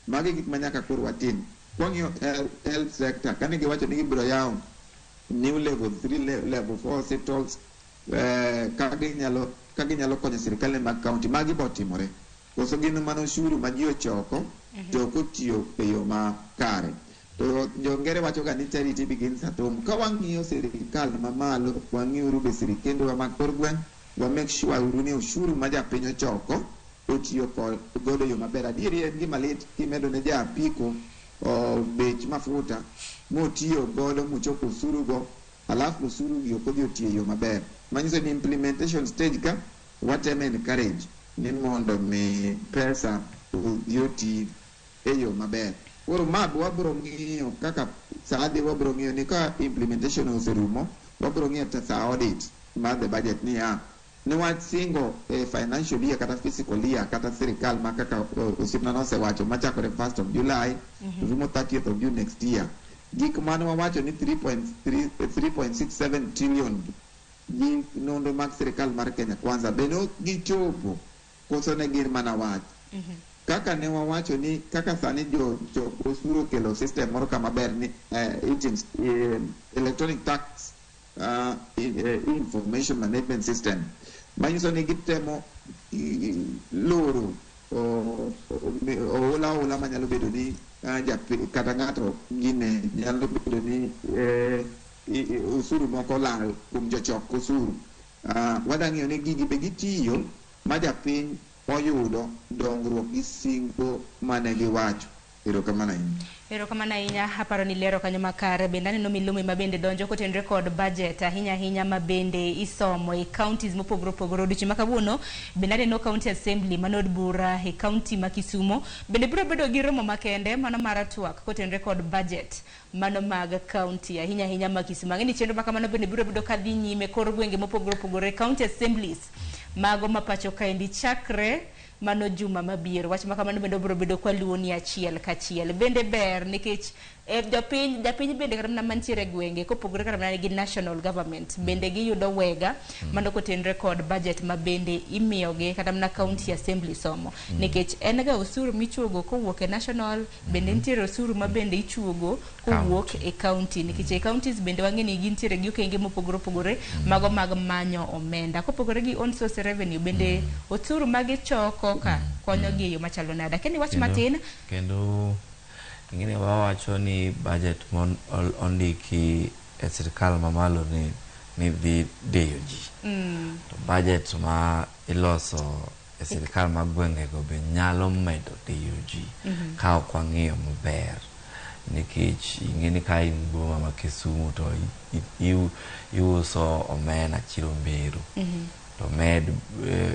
Magi gik ma nyaka koro watim. Kwang'iyo health sector, kane giwacho ni gibiro yawo new level 3, level 4 hospitals, ka ginyalo konyo sirikal mag county, magi botimore koso gin mana ushuru ma ji ochoko to ok otiyo e yo makare? To jongere wacho ga ni charity begins at home. Ka wang'iyo sirikal mamalo, wang'iuru be sirikendewa mag kor gweng', wa make sure uru ni ushuru ma japiny ochoko otiyo godo e yo maber. Adieri en gima lit kimedo ne ja apiko bech mafuta motiyo godo mochoko osuru go, alafu osuru gi ok odhi otiyo e yo maber. Manyiso ni implementation stage ka watemo encourage ni mondo mi pesa odhi oti e yo maber. Koro ma wabiro ng'iyo kaka sa dhi, wabiro ng'iyo ni ka implementation oserumo, wabiro ng'iyo sa audit mar the budget niya niwach singo e financial year kata fiscal year kata sirikal ma kaka osiepna nosewacho machakore 1st of July to rumo 30th of June next year. Gik mane wawacho ni 3.3 3.67 trillion gi nonro mag sirikal mar Kenya Kwanza, be ne gichopo koso ne gin mana wach? Kaka ne wawacho ni kaka sani jo osuru okelo system moro kama ber ni eTIMS, electronic tax information management system, manyiso ni gitemo loro oula manyalo bedo ni kata ng'ato gine nyalo bedo ni osuru moko lal kuom jochok osuru. Wadang'iyo ni gigi be gitiyo ma japiny oyudo dongruok gi singo mane giwacho. Erokamano ahinya. Erokamano ahinya, aparo ni lero kanyo makare. Bende aneno milome ma bende donjo kotenore kod budget ahinya ahinya ma bende isomo e counties mopogore opogore odiochieng' ma kawuono. Bende aneno county assembly mano od bura e county ma Kisumo bende biro bedo gi romo makende mano mar twak kotenore kod budget mano mag county ahinya ahinya ma Kisumo. Ang'e ni chenro ma kamano bende biro bedo kadhi nyime kor gwenge mopogore opogore, county assemblies mago ma pacho kaendi chakre mano juma mabiro. Wach ma kamano bende obiro bedo kwaluwo ni achiel kachiel. Bende ber nikech japiny bende kata mana mantiere e gwenge kopogore kata mana gi national government bende giyudo wega mano kotenore kod budget ma bende imiyogi kata mana county assembly somo. Nikech en ga osuru michuogo kowuok e national, bende nitiere osuru ma bende ichuogo kowuok e county, nikech e counties bende wang'e ni gintiere gi okenge mopogore opogore mago mag manyo omenda. Kopogore gi own source revenue, bende osuru magichoko ka konyogi e yo machalo nade? Akia ni wach matin. Kendo ing'eni wawacho ni budget mon ondiki e sirikal mamalo ni dhi diyo ji. To budget ma iloso e sirikal mag gwengego be nyalo medo diyo ji ka ok wang'iyo maber. Nikech ing'eni ka in boma ma Kisumu to iuso omena chiro Mberu. To med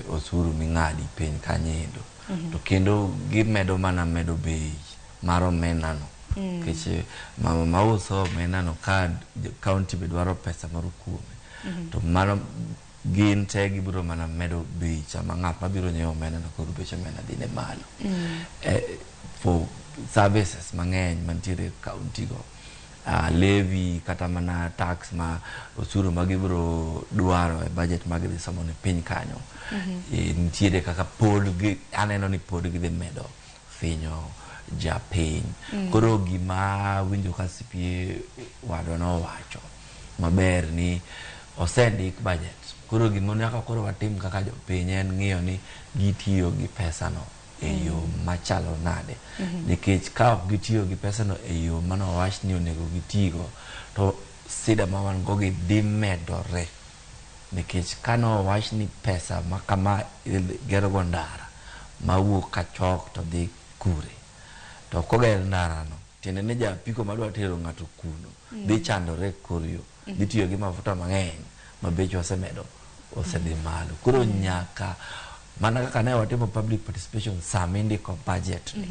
osuru ming'adi piny kanyo. To kendo gimedo mana medo bei mar omena no. Nikech mama mauso omena no ka county be dwaro pesa moro kuome. To mano gin te gibiro mana medo bei cha ma ng'at mabiro nyiewo omena no koro bech omena dhi ne malo. For services mang'eny mantiere e county go, levy kata mana tax ma osuru ma gibiro dwaro e budget ma gidhi somo ne piny kanyo. Nitiere kaka pod gi aneno ni pod gidhi medo finyo japiny. Koro gima winjo ka CPA wadwa nowacho maber ni osendik budget. Koro gima nyaka koro watim kaka jopiny en ng'iyo ni gitiyo gi pesa no e yo machalo nade. Nikech ka ok gitiyo gi pesa no e yo manowach ni onego gitigo, to sida ma wan go gi dhi medore. Nikech kanowach ni pesa ma kama gero go ndara mawuok Kachok to dhi kure, to koger ndara no, tiende ni ja apiko madwa tero ng'ato kuno dhi chandore kor yo, dhi tiyo gi mafuta mang'eny ma bech osemedo osedhi malo. Koro nyaka mana kaka ne watimo public participation sama indiko budget ni,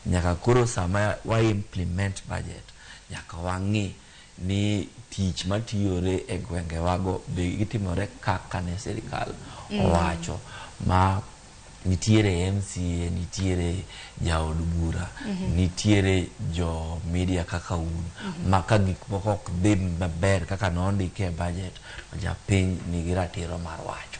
nyaka koro sama wa implement budget nyaka wang'i ni tich matiyore e gwengewago be gitimore kaka ne sirikal owacho. Ma nitiere MCA, nitiere jaod bura, nitiere jo media kaka un, ma ka gik moko ok dhi maber kaka nondiki e budget, japiny nigi ratiro mar wacho.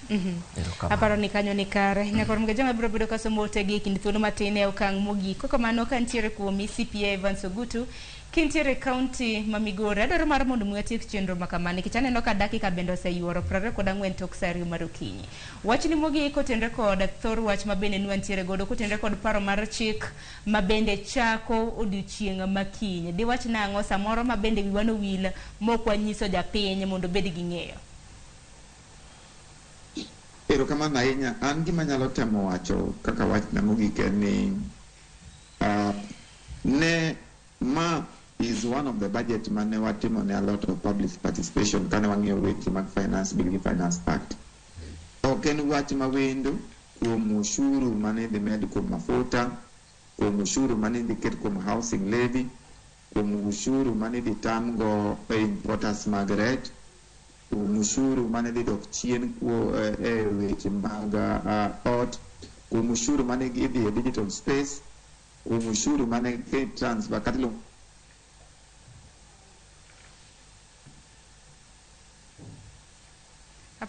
Erokamano. Aparo ni kanyo ni kare. Nyakor Mgejama biro bedo kasomo otegi e kind thuolo matin e okang' mogik. Kokamano ka nitiere kuomi CPA Evans Ogutu, kintiere kaunti ma Migori, adwaro mar mondo mi watiek chenro ma kama nikech aneno ka dakika bende oseyuoro 24 tok sa 2 mar okinyi. Wachni mogik kotenre kod thor wach ma bende nwantiere godo kotenre kod paro mar chik ma bende chako odiochieng' ma kiny. Diwach nang'o samoro ma bende wiwa nowil mok wanyiso japiny mondo obed gi ng'eyo? Erokamano ahinya. An gima anyalo temo wacho kaka wachna mogik en ni ne ma is one of the budget mane watimo ne a lot of public participation kane wang'iyo weche mag finance bill gi finance act. Ok en wach mawendo kuom ushuru mane idhi med kuom mafuta, kuom ushuru mane idhi ket kuom housing levy, kuom ushuru mane idhi tamgo importers mag rech, kuom ushuru mane dhi dok chien e weche mag ot, kuom ushuru mane idhi e digital space, kuom ushuru mane transfer kata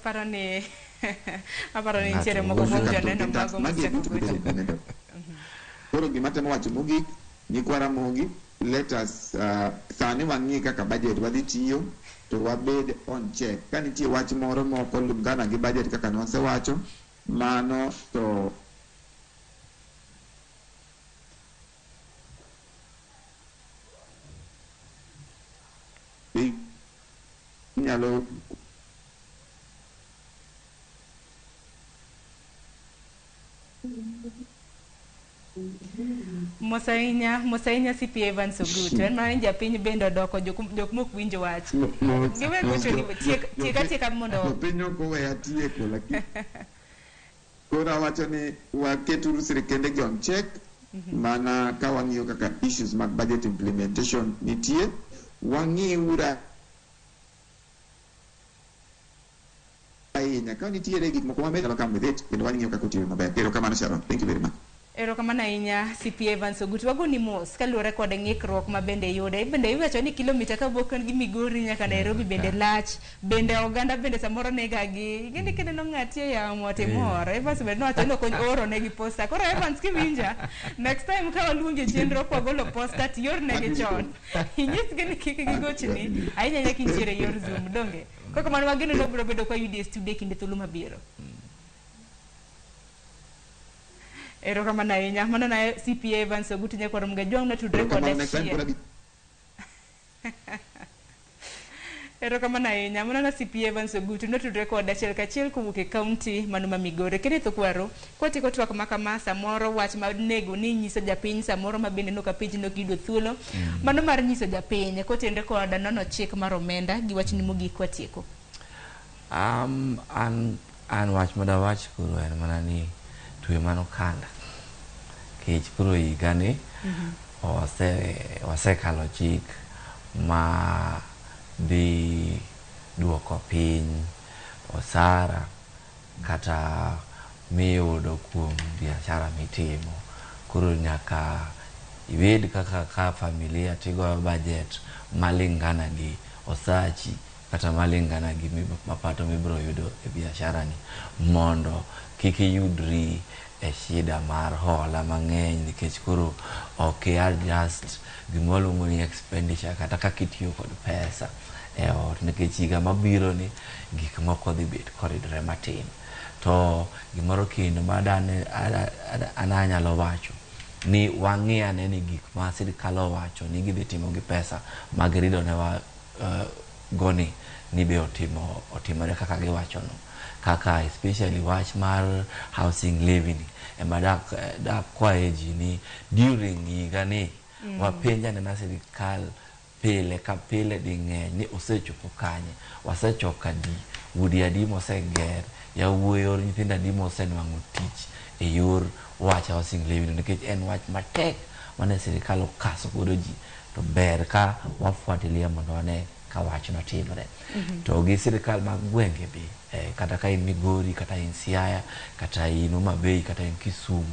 Aparo ni nitiere moko kuom joneno mago mosechako gocho. Koro gima temo wacho mogik, nyikwa Ramogi, let us sani wang'i kaka budget wadhi tiyo to wabed on check. Ka nitie wach moro mok olungana gi budget kaka nwasewacho, mano to inyalo Mosainya CPA Evans Ogutu. En mana ni japiny bende odoko jok mok winj wach. Giwe gocho ni tiek atieka mondo jopiny ok oweya tieko, lakini koro awacho ni waketuru sirikende gi on check mana ka wang'iyo kaka issues mag budget implementation nitie, wang'iura ahinya ka nitiere gik moko maber nyalo come with it, kendo wang'iyo kaka otiyo maber. Erokamano Sharon, thank you very much. Erokamano ahinya CPA Evans Ogutu. Wagoni mos kaluwore kod ng'ikruok ma bende iyudo. Bende iwacho ni kilomita kawuok gi Migori nyaka Nairobi bende lach. Bende oganda bende samoro nega gi. Ing'eni kineno ng'ati e yamo timor. Evans bende nowacho ni ok ooro negi posta. Koro Evans kiwinja, next time ka waluongi e chenro kwagolo posta to iornegi chon. Inyisgi ni kik gigochni. Ahinya ahinya kintiere e yor Zoom, donge? Koro kamano wageno ni wabiro bedo kwa yudi e studio e kinde thuolo mabiro. Erokamano ahinya. Mano na CPA Evans Ogutu nyakwar Mgajwang' notudre kode chien. Erokamano ahinya. Mano na CPA Evans Ogutu notudre kode achiel kachiel kowuok e kaunti mano ma Migori. Kenneth Okwaro, kwatieko twak ma kama samoro wach ma nego ni nyiso japiny samoro ma bende nok apenji nok yudo thuolo. Mano mar nyiso japiny kotenre kod nono chik mar omenda gi wachni mogik kwatieko. An wach madawach koro en mana ni twe mano kanda. Kech koro higani wasekalo chik ma dhi duoko piny osara kata miyudo kuom biashara mitimo. Koro nyaka ibed kaka ka familia tigoyo budget malingana gi osachi kata malingana gi mapato mibiro yudo e biashara ni mondo kik iyudri e shida mar hola mang'eny nikech koro ok adjust gima waluongo ni expenditure kata kaka itiyo kod pesa e ot nikech higa mabiro ni gik moko dhi bet koridore matin. To gimoro kendo ma an anyalo wacho ni wang'i ane ni gik ma sirikal owacho ni gidhi timo gi pesa ma girido newa goni ni be otimore kaka giwachono. Kaka especially wach mar housing levy ni ema dak kwaye ji ni during higa ni wapenj anena sirikal pile ka pile ding'eny ni osechopo kanye, wasechoko adi, Udi adi moseger, yawuoyi or nyithindo adi mosenwang'o tich e yor wach housing levy no nikech en wach matek mane sirikal okaso godo ji to ber ka wafuatilia mondo wane ka wachno timre. To gi sirikal mag gwenge be kata ka in Migori, kata in Siaya, kata in Homa Bay, kata in Kisumu,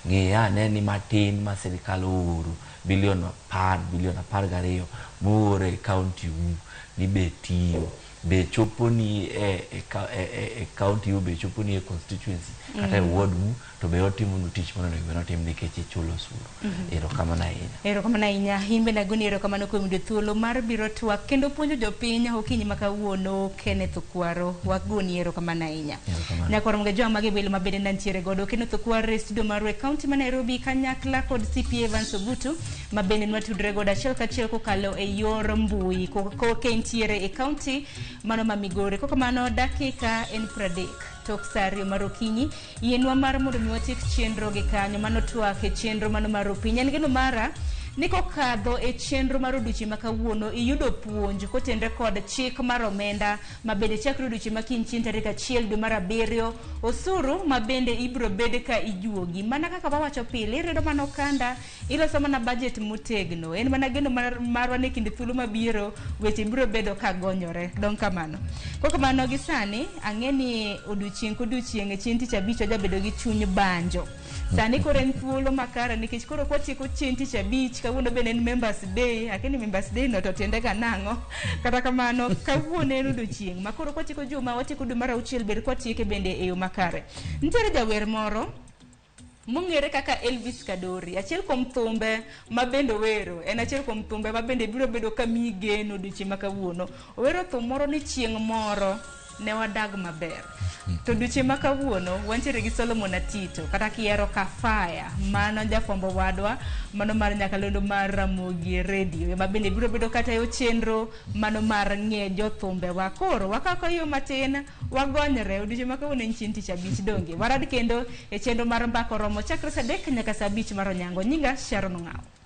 ng'i ane ni matin ma sirikal ooro bilion 10, bilion 12 moor e kaunti u ni be tiyo, be chopo ni e kaunti u, be chopo ni e constituency kata e ward u, to be otimo nu tich monego bed ni otimo nikech ichulo osuru. Erokamano ahinya. Erokamano ahinya. In bende agoni erokamano kuom yudo thuolo mar biro twak kendo puonjo jopiny okinyi ma kawuono Kenneth Okwaro. Wagoni erokamano ahinya. Erokamano. Nyakwar Ramogi Ojwang' magi welo mabende nantiere godo Kenneth Okwaro e studio marwa e kaunti ma Nairobi kanyakla kod CPA Evans Ogutu ma bende nwatudre godo achiel kachiel kokalo e yor mbui ko entiere e kaunti mano ma Migori. Kokamano dakika en 30 tok saa 2 mar okinyi. Yienwa mar mondo mi watiek chenro gi kanyo mano twak e chenro mano mar opiny. En geno mara ni kokadho e chenro mar odiochieng' ma kawuono iyudo puonj kotenre kod chik mar omenda ma bende chakre odiochieng' ma kiny chieng' tarik 1 dwe mar 7 osuru ma bende ibiro bed ka ijuogi. Mana kaka wawacho pile, iriedo mana okanda, iloso mana budget motegno. En mana geno marwa ni kinde thuolo mabiro weche biro bedo ka gonyore. Dong kamano. Kokamano gi sani ang'e ni odiochieng' kodiochieng' e chieng' tich abich wajabedo gi chuny banjo. Sani koro en thuolo makare nikech koro kwatieko chieng' tich abich, kawuono bende en Members Day, akia ni Members Day no to tiende ga nang'o. Kata kamano, kawuono en odiochieng' ma koro kwatieko juma, watieko dwe mar 6 ber kwatieke bende e yo makare. Nitiere jawer moro mong'ere kaka Elvis Kadori, achiel kuom thumbe ma bende owero, en achiel kuom thumbe ma bende biro bedo ka miyi geno odiochieng' ma kawuono. Owero thum moro ni chieng' moro ne wadag maber. To odiochieng' ma kawuono wantiere gi Solomon Atito kata kihero Kafaya, mano jafwambo wadwa mano mar nyakalondo mar Ramogi Radio ma bende biro bedo kata yo chenro mano mar ng'e jothumbewa. Koro wakako yo matin wagonyre odiochieng' ma kawuono en chieng' tich abich donge. Warad kendo e chenro mar Mbaka Oromo chakre saa 3 nyaka saa 5 mar onyango. Nyinga Sharon Ong'awo.